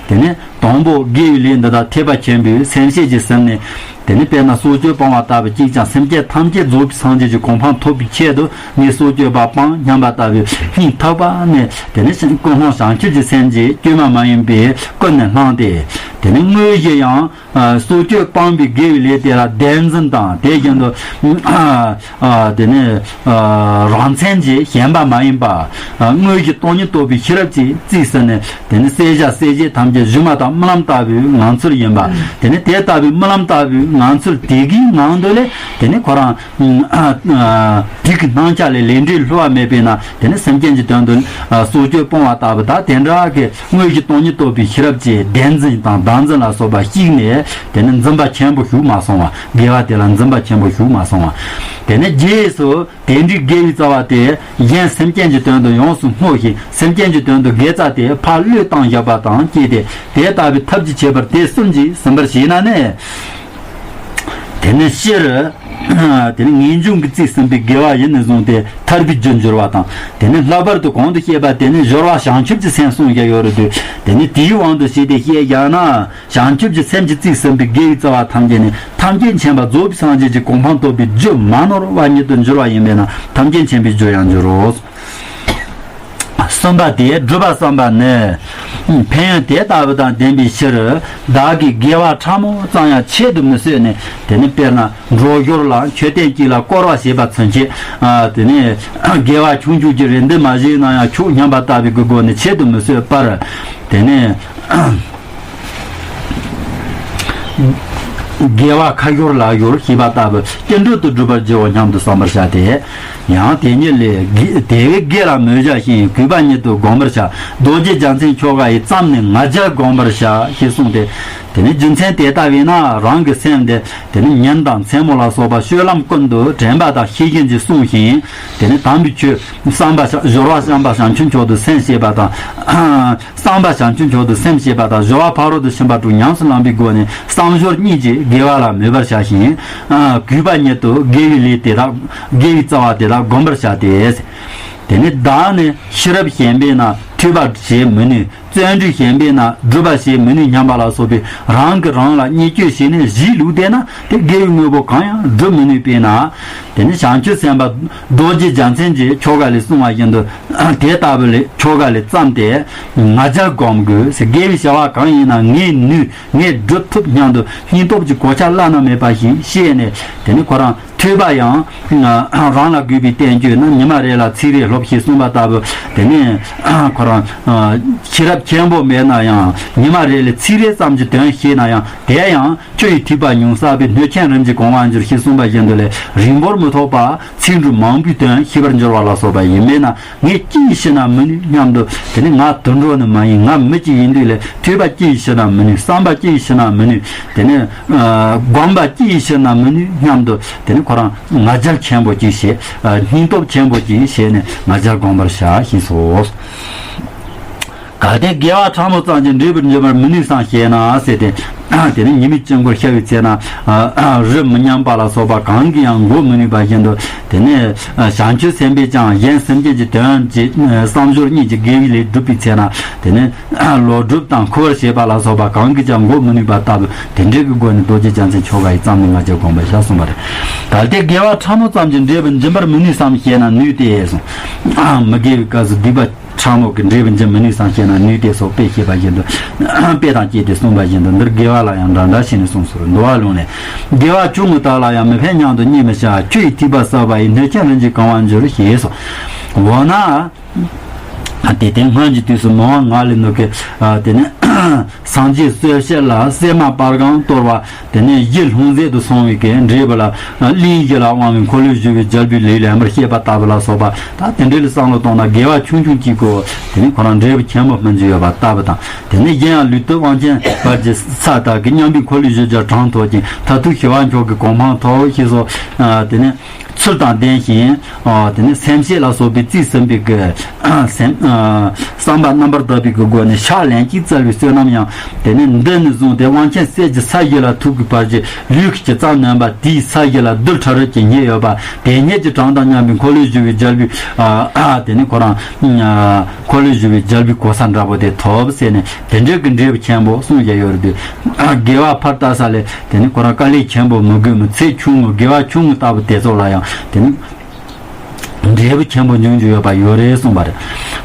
དེ་ནི། དང་པོ་དགེ་བའི་ལས་འདི་དག་ཐེག་པ་ཆེན་པོའི་སེམས་བསྐྱེད་ཀྱིས་ཟིན་ནས། དེ་ནི་དཔེར་ན་སྲོག་གཅོད་སྤང་བ་ལྟ་བུ་གཅིག་ཀྱང་སེམས་ཅན་ཐམས་ཅད་རྫོགས་པའི་སངས་རྒྱས་ཀྱི་གོ་འཕང་ཐོབ་པའི་ཆེད་དུ་ངས་སྲོག་གཅོད་པ་སྤང་སྙམ་པ་ལྟ་བུའི་སྙིང་ཐག་པ་ནས་དེ་ནི་ཀུན་སློང་བྱང་ཆུབ་ཀྱི་སེམས་ཀྱིས་བཅོས་མ་མ་ཡིན་པའི་ཀུན་ནས་བསླངས་ཏེ། དེ་ནི་དངོས་གཞི་ཡང་སྲོག་གཅོད་སྤངས་པའི་དགེ་བའི་ལས་དེ་ལ་བདེན་འཛིན་དང་དེ་བཞིན་དུ། ཨ། དེ་ནི། ཨ། རང་མཚན་གྱི་ཞེན་པ་མ་ཡིན་པ། ཨ། དངོས་གཞི་སྟོང་ཉིད་རྟོགས་པའི་ཤེས་རབ་ཀྱིས་རྩིས་ཟིན་ནས་དེ་ནི་བསད་བྱ་བསད་བྱེད་ཐམས་ཅད་སྒྱུ་མ་དང་རྨི་ལམ་ལྟ་བུའི་ངང་ཚུལ་ཡིན་པ། དེ་ནི་དེ་ལྟ་བུའི་རྨི་ལམ་ལྟ་བུའི་ངང་ཚུལ་དེ་གའི་ངང་དུ་ལས་དེ་ནི་ཁོ་རང་། ཨ། ཨ། དེ་གི་སྣང་ཆ་ལས་ལས་འབྲས་བསླུ་བ་མེད་པས་ན་དེ་ནི་སེམས་ཅན་གྱི་དོན་དུ། ཨ། སྲོག་གཅོད་སྤོང་བ་ལྟ་བུ་དག་དེ་འདྲ་གི་དངོས་གཞི་སྟོང་ཉིད་རྟོགས་པའི་ཤེས་རབ་ཀྱིས་བདེན་འཛིན་དང་བདག་འཛིན་ལ་སོགས་པ་བཤིག་ནས་དེ་ནི་འཛིན་པ་ཆེན་པོ་ཞུགས་མ་སོང་བ། དགེ་བ་དེ་ལ་འཛིན་པ་ཆེན་པོ་ཞུགས་མ་སོང་བ། དེ་ནི་རྗེས་སུ་དེ་འདྲའི་དགེ་བའི་རྩ་བ་དེ་གཞན་སེམས་ཅན་གྱི་དོན་དུ་ཡོངས་སུ་བསྔོ་ཞིང་སེམས་ཅན་གྱི་དོན་དུ་དགེ་རྩ་དེ་ཕར་བློས་བཏང་བཞག་པ་དང་བཅས་ཏེ་དེ་ལྟ་བུའི་ཐབས་ཀྱི་ཁྱད་པར་དེ་གསུམ་གྱིས་ཟིན་པར་བྱས་ན་ནི། དེ་ནི་སྤྱིར། དེ་ནི་ངེས་འབྱུང་གིས་རྩིས་ཟིན་པའི་དགེ་བ་ཡིན་ནས་བཟུང་སྟེ་ཐར་པའི་རྒྱུར་འགྱུར་བ་དང་། དེ་ནི་ལྷག་པར་དུ་གོང་དུ་བཤད་པ་དེ་ནི་སྦྱོར་བ་བྱང་ཆུབ་ཀྱི་སེམས་གསུངས་བཞག་ཡོད་རེད་དུས། དེ་ནི་དེའི་དབང་དུ་བྱས་ཏེ་བཤད་བཞག་ན། བྱང་ཆུབ་ཀྱི་སེམས་ཀྱིས་རྩིས་ཟིན་པའི་དགེ་བའི་རྩ་བ་ཐམས་ཅད་ནི་ཐམས་ཅད་མཁྱེན་པ་རྫོགས་པའི་སངས་རྒྱས་ཀྱི་གོ་འཕང་ཐོབ་པའི་རྒྱུ་མ་ནོར་བ་ཉིད་དུ་འགྱུར་བ་ཡིན་པས་ན་ཐམས་ཅད་མཁྱེན་པའི་རྒྱུར་ཡང་འགྱུར་རོ། གསུམ་པ་དེ་སྒྲུབ་པ་བསམ་པ་ནི། ཕན་ཡོན་དེ་ལྟ་བུ་དང་ལྡན་པའི་ཕྱིར། བདག་གིས་དགེ་བ་ཕྲ་མོ་ཙམ་ཡང་ཆེད་དུ་མི་བཟོད་ནས། དེ་ནི་དཔེར་ན་འགྲོ་ཞོར་ལ་མཆོད་རྟེན་གཅིག་ལ་བསྐོར་བ་བྱེད་པ་ཚུན་ཆད། ཨ། དེ་ནི་དགེ་བ་ཆུང་ཆུང་གཅིག་རེད་འདི་མ་བྱས་ན་ཡང་ཆོག་སྙམ་པ་ལྟ་བུའི་སྒོ་ནས་ཆེད་དུ་མི་བཟོད་པར། དེ་ནི། དགེ་བ་ཁ་ཤོར་ལག་ཤོར་ཞེས་པ་ལྟ་བུ་རྟེན་འབྲེལ་དུ་བསྒྲུབ་པར་བགྱིའོ་སྙམ་དུ་བསམ་པར་བྱ་སྟེ། ཡང་དེ་ཉིད་ལས་དགེ་དེ་བས་དགེ་ལ་མོས་བྱ་ཞིང་གུས་པ་ཉིད་དུ་བསྒོམ་པར་བྱ། རྡོ་རྗེ་རྒྱལ་མཚན་ཁྱོ་ག་ཡི་ཙམ་ནི་ང་རྒྱལ་བསྒོམ་པར་བྱ་ཞེས་གསུངས་ཏེ། དེ་ནི་རྒྱུ་མཚན་དེ་ལྟ་བས་ན་རང་གི་སེམས་དེ་དེ་ནི་ཉིན་དང་མཚན་མོ་ལ་སོགས་པ་སྤྱོད་ལམ་ཀུན་ཏུ་དྲན་པ་དང་ཤེས་བཞིན་གྱིས་བསྲུང་ཞིང་། དེ་ནི་དམ་པའི་ཆོས་བསམ་པ་བྱ་སྦྱོར་བ་བསམ་པ་བྱང་ཆུབ་མཆོག་ཏུ་སེམས་བསྐྱེད་པ་དང་། བསམ་པ་བྱང་ཆུབ་མཆོག་ཏུ་སེམས་བསྐྱེད་པ་དང་སྦྱོར་བ་ཕ་རོལ་ཏུ་ཕྱིན་པ་དྲུག་ཉམས་སུ་བླངས་པའི་སྒོ་ནས་བསམ་སྦྱོར་གཉིས་ཀྱིས་དགེ་བ་ལ་མོས་པར་བྱ་ཞིང་། གུས་པ་ཉིད་དུ་དགེ་བའི་ལས་དེ་དག་དགེ་བའི་རྩ་བ་དེ་དག་བསྒོམ་པར་བྱ་སྟེ། དེ་ནི་བདག་ནི་ཤེས་རབ་ཞན་པས་ན་ཐོས་པ་བྱེད་མི་ནུས། བརྩོན་འགྲུས་ཞན་པས་ན་སྒྲུབ་པ་བྱེད་མི་ནུས་སྙམ་པ་ལ་སོགས་པའི་རང་གིས་རང་ལ་བརྙས་བཅོས་བྱས་ནས་གཞིའི་ལུགས་བསྡད་ན་དེ་དགེ་བའི་དངོས་པོ་གང་ཡང་སྒྲུབ་མི་ནུས་པས་ན། དེ་ནི་བྱང་ཆུབ་སེམས་དཔའ་རྡོ་རྗེ་རྒྱལ་མཚན་གྱིས་ཁྱོ་ག་ལས་གསུངས་པ་བཞིན་དུ་དེ་ལྟ་བུ་ལས་ཁྱོ་ག་ལས་བརྩམས་ཏེ་ང་རྒྱལ་བསྒོམ་དགོས། དགེ་བའི་བྱ་བ་གང་ཡིན་ན་ངས་ནུས་ངས་སྒྲུབ་ཐུབ་སྙམ་དུ་སྙིང་སྟོབས་ཀྱི་གོ་ཆ་བླ་ན་མེད་པ་ཞིག་བཤད་ནས། དེ་ནི་ཁོ་རང་ཐོས་པ་ཡང་རང་ལ་དགོས་པའི་བསྟན་བཅོས་ནི་ཉི་མ་རེ་ལ་ཚིག་རེ་སློབས་ཞེས་གསུངས་པ་ལྟ་བུ། དེ་ནི་ཁོ་རང་ ཤེས་རབ་ཆེན་པོ་མེད་ན་ཡང་ཉི་མ་རེ་ལ་ཚིག་རེ་ཙམ་གྱི་དོན་ཤེས་ན་ཡང་དེ་ཡང་། ཆུ་ཡི་ཐིགས་པ་ཉུང་བསགས་པས། སྣོད་ཆེན་རིམ་གྱིས་གང་བར་འགྱུར་ཞེས་གསུངས་པ་བཞིན་དུ་ལས། རིང་པོར་མི་ཐོགས་པར་ཚིག་འབྲུ་མང་པོའི་དོན་ཤེས་པར་འགྱུར་བ་ལ་སོགས་པ་ཡིན་པས་ན། ངས་ཅི་ཞུ་ན་མི་ནུས་སྙམ་དུ། དེ་ནི་ང་དུད་འགྲོ་ནི་མ་ཡིན། ང་མི་གཅིག་ཡིན་དུས་ལས་ཐོས་པ་ཅི་ཞུ་ན་མི་ནུས། བསམ་པ་ཅི་ཞུ་ན་མི་ནུས། དེ་ནི་ཨ་སྒོམ་པ་ཅི་ཞུ་ན་མི་ནུས་སྙམ་དུ། དེ་ནི་ཁོ་རང་ང་རྒྱལ་ཆེན་པོ་ཅིག་བྱས། ཨ་སྙིང་སྟོབས་ཆེན་པོ་ཅིག་བྱས་ནས་ང་རྒྱལ་སྒོམ་པར་བྱ་ཞེས་སོ། གལ་ཏེ་དགེ་བ་ཕྲ་མོ་ཙམ་གྱིས་འབྲས་བུར་འབྱུང་བར་མི་ནུས་སམ་ཞེ་ན་ཟེར་ཏེ། དེ་ནི་ཉི་མའི་དཀྱིལ་འཁོར་ཤར་བའི་ཚེ་ན། ཨ་ཨ་རི་མི་མཉམ་པ་ལ་སོགས་པ་གང་གིས་ཡང་འགོག་མི་ནུས་པ་བཞིན་དུ། དེ་ནི་ཨ་བྱང་ཆུབ་སེམས་དཔས་ཀྱང་གཞན་སེམས་ཅན་གྱི་དོན་གྱི་བསམ་སྦྱོར་གཉིས་ཀྱི་དགེ་བའི་ལས་བསྒྲུབ་པའི་ཚེ་ན། དེ་ནི་ཨ་ལོག་སྒྲུབ་དང་འཁོར་བར་བྱེད་པ་ལ་སོགས་པ་གང་གིས་ཀྱང་འགོག་མི་ནུས་པ་ལྟ་བུ་དེ་འདྲའི་གི་སྒོ་ནས་རྡོ་རྗེ་རྒྱལ་མཚན་ཆོ་ག་ཡི་ཙམ་ནས་ང་རྒྱལ་སྒོམ་པར་བྱ་གསུངས་པ་རེད། གལ་ཏེ་དགེ་བ་ཕྲ་མོ་ཙམ་གྱིས་འབྲས་བུར་འབྱུང་བར་མི་ནུས་སམ་ཞེ་ན་ནུས་ཏེ་གསུངས། ཨ་མི་དགེ་བའི་སྐབས་སུ་སྡིག་པ་ཕྲ་མོ་གིས་འབྲས་བུ་འབྱུང་མི་ནུས་སམ་ཞེ་ན་ནུས་ཏེ་སོགས་དཔེ་བཤད་པ་བཞིན་དུ། དཔེ་དང་བཅས་ཏེ་གསུངས་པ་བཞིན་དུ་འདིར་དགེ་བ་ལ་ཡང་འདྲ་འདྲ་བྱས་ནས་གསུངས་སོ། འདུལ་བ་ལུང་ནས། དགེ་བ་ཆུང་ངུ་དག་ལ་ཡང་། མི་ཕན་སྙམ་དུ་གཉིད་མི་ཞག་ཆུ་ཡི་ཐིགས་པ་བསགས་པ་ཡིས། སྣོད་ཆེན་རིམ་གྱིས་གང་བར་འགྱུར་ཞེས་སོ། འོ་ན། དེ་དེ་སྔོན་གྱི་དུས་སུ་མི་དབང་ང་ལས་ནུ་གི། དེ་ནས་སངས་རྒྱས་གསོལ་བཤད་ལ་གསེར་མ་སྤར་གང་གཏོར་བ། དེ་ནས་གཞི་ལྷུང་བཟེད་དུ་སོང་བའི་གི་འབྲས་བུ་ལ་གླིང་བཞི་ལ་དབང་བའི་འཁོར་ལོས་སྒྱུར་བའི་རྒྱལ་པོའི་ལུས་ལེན་པར་བཤད་པ་ལྟ་བུ་ལ་སོགས་པ། ད་དེ་འདྲ་ལ་བསམ་བློ་བཏང་ན་དགེ་བ་ཆུང་ཆུང་གཅིག་གོ། དེ་ནས་ཁོ་རང་འབྲས་བུ་ཆེན་པོ་སྨིན་རྒྱུ་ཡོད་པ་ལྟ་བུ་དང་། དེ་ནས་གཞན་ཡང་ལུས་དུ་དབང་ཆེན་བར་གྱི་ས་དག་གི་མཉམ་པའི་འཁོར་ལོས་སྒྱུར་རྒྱུ་གྲངས་ཐོབ་ཅིང་མཐར་ཐུག་ཞི་བ་མཆོག་གི་གོ་འཕང་ཐོབ་ཞེས་སོགས། དེ་ནས་ཚུལ་དང་ལྡན་ཞིང་། དེ་ནས་སེམས་བསྐྱེད་ལ་སོགས་པའི་རྩིས་ཟིན་པའི་གི་སེམས། བསམ་པ་རྣམ་པར་དག་པའི་གི་སྒོ་ནས་ཕྱག་ལན་གཅིག་བཙལ་བའི་བསོད་ནམས་ཡང་། དེ་ནས་འདི་ནས་བཟུང་སྟེ་དབང་ཆེན་གསེར་གྱི་ས་གཞི་ལ་ཐུག་གི་བར་གྱི་ལུས་ཀྱི་རྩ་ནོན་པ་དེའི་ས་གཞི་ལ་རྡུལ་ཕྲ་རབ་ཀྱི་སྙེད་ཡོད་པ། དེ་སྙེད་ཀྱི་གྲངས་དང་མཉམ་པའི་འཁོར་ལོས་སྒྱུར་བའི་རྒྱལ་པོའི། དེ་ནས་ཁོ་རང་། འཁོར་ལོས་སྒྱུར་བའི་རྒྱལ་པོའི་གོ་ས་འདྲ་པོ་དེ་ཐོབ་ཟེར་ནས་དེ་འདྲའི་གི་འབྲས་བུ་ཆེན་པོ་གསུངས་བཞག་ཡོད་རེད་དེ། དགེ་བ་ཕར་ལྟ་ས་ལས་དེ་ནི་ཁོ་རང་དཀའ་ལས་ཆེན་པོ་མི་དགོས་མི་ཚེ་ཆུང་ངུ་དགེ་བ་ཆུང་ངུ་ལྟ་བུ་དེ་ཚོ་ལ་ཡང་དེ་ནི་འབྲས་བུ་ཆེན་པོ་འབྱུང་རྒྱུ་ཡོད་པ་ཡོད་རེད་གསུངས་པ་རེད།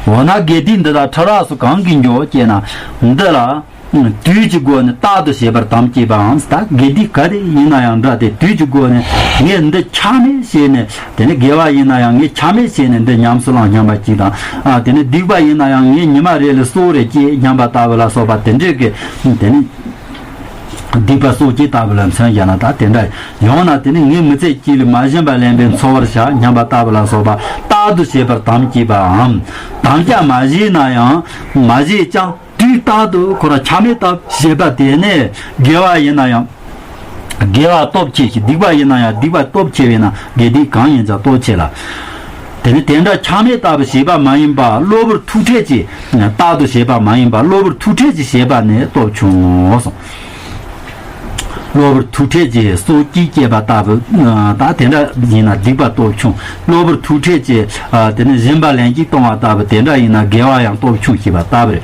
འོ་ན་དགེ་སྡིག་འདི་དག་ཕྲ་རགས་སུ་གང་གིས་འགྱོ་ཅེ་ན། འདི་ལ། དུས་ཀྱི་སྒོ་ནས་རྟག་ཏུ་བྱེད་པར་དམ་བཅས་པའམ། ད་དགེ་སྡིག་ག་དེ་ཡིན་ན་ཡང་འདྲ་སྟེ་དུས་ཀྱི་སྒོ་ནས་ངས་འདི་ཆག་མེད་བྱས་ནས། དེ་ནི་དགེ་བ་ཡིན་ན་ཡང་ངས་ཆག་མེད་བྱས་ནས་འདི་ཉམས་སུ་བླངས་སྙམ་པ་གཅིག་དང་། ཨ་དེ་ནི་སྡིག་པ་ཡིན་ན་ཡང་ངས་ཉི་མ་རེ་ལ་སྲོག་རེ་བཅད་སྙམ་པ་ལྟ་བུ་ལ་སོགས་པ་དེ་འདྲས་ཀྱི་དེ་ནི་སྡིག་པ་སྲོག་བཅད་ལྟ་བུ་ལ་མཚོན་བཞག་ན། ད་དེ་འདྲ་ཡང་ན་དེ་ནི་ངས་མི་ཚེ་གཅིག་ལ་མ་བྱིན་པ་ལེན་པའི་འཚོ་བར་བྱ་སྙམ་པ་ལྟ་བུ་ལ་སོགས་པ་རྟག་ཏུ་བྱེད་པར་དམ་བཅས་པའམ། དམ་བཅའ་མ་བྱས་ན་ཡང་མ་བྱས་ཀྱང་། དུས་རྟག་ཏུ་ཁོ་རང་ཆག་མེད་ལྟ་བུ་བྱེད་པ་དེ་ནི་དགེ་བ་ཡིན་ན་ཡང་དགེ་བ་སྟོབས་ཆེ་ཞིང་སྡིག་པ་ཡིན་ན་ཡང་སྡིག་པ་སྟོབས་ཆེ་བས་ན་དགེ་སྡིག་གང་ཡིན་ཀྱང་སྟོབས་ཆེ་ལ། དེ་ནི་དེ་འདྲ་ཆག་མེད་ལྟ་བུ་བྱེད་པ་མ་ཡིན་པ་གློ་བུར་ཐུག་འཕྲད་ཀྱིས་རྟག་ཏུ་བྱེད་པ་མ་ཡིན་པ་གློ་བུར་ཐུག་འཕྲད་ཀྱིས་བྱེད་པ་ནི་སྟོབས་ཆུང་ངོ་གསུངས། གློ་བུར་ཐུག་འཕྲད་ཀྱིས་སྲོག་གཅིག་བཅད་པ་ལྟ་བུ་ད་དེ་འདྲ་ཡིན་ན་སྡིག་པ་སྟོབས་ཆུང་། གློ་བུར་ཐུག་འཕྲད་ཀྱིས་དེ་ནི་སྦྱིན་པ་ལན་གཅིག་གཏོང་བ་ལྟ་བུ་དེ་འདྲ་ཡིན་ན་དགེ་བ་ཡང་སྟོབས་ཆུང་ཞེས་པ་ལྟ་བུ་རེད།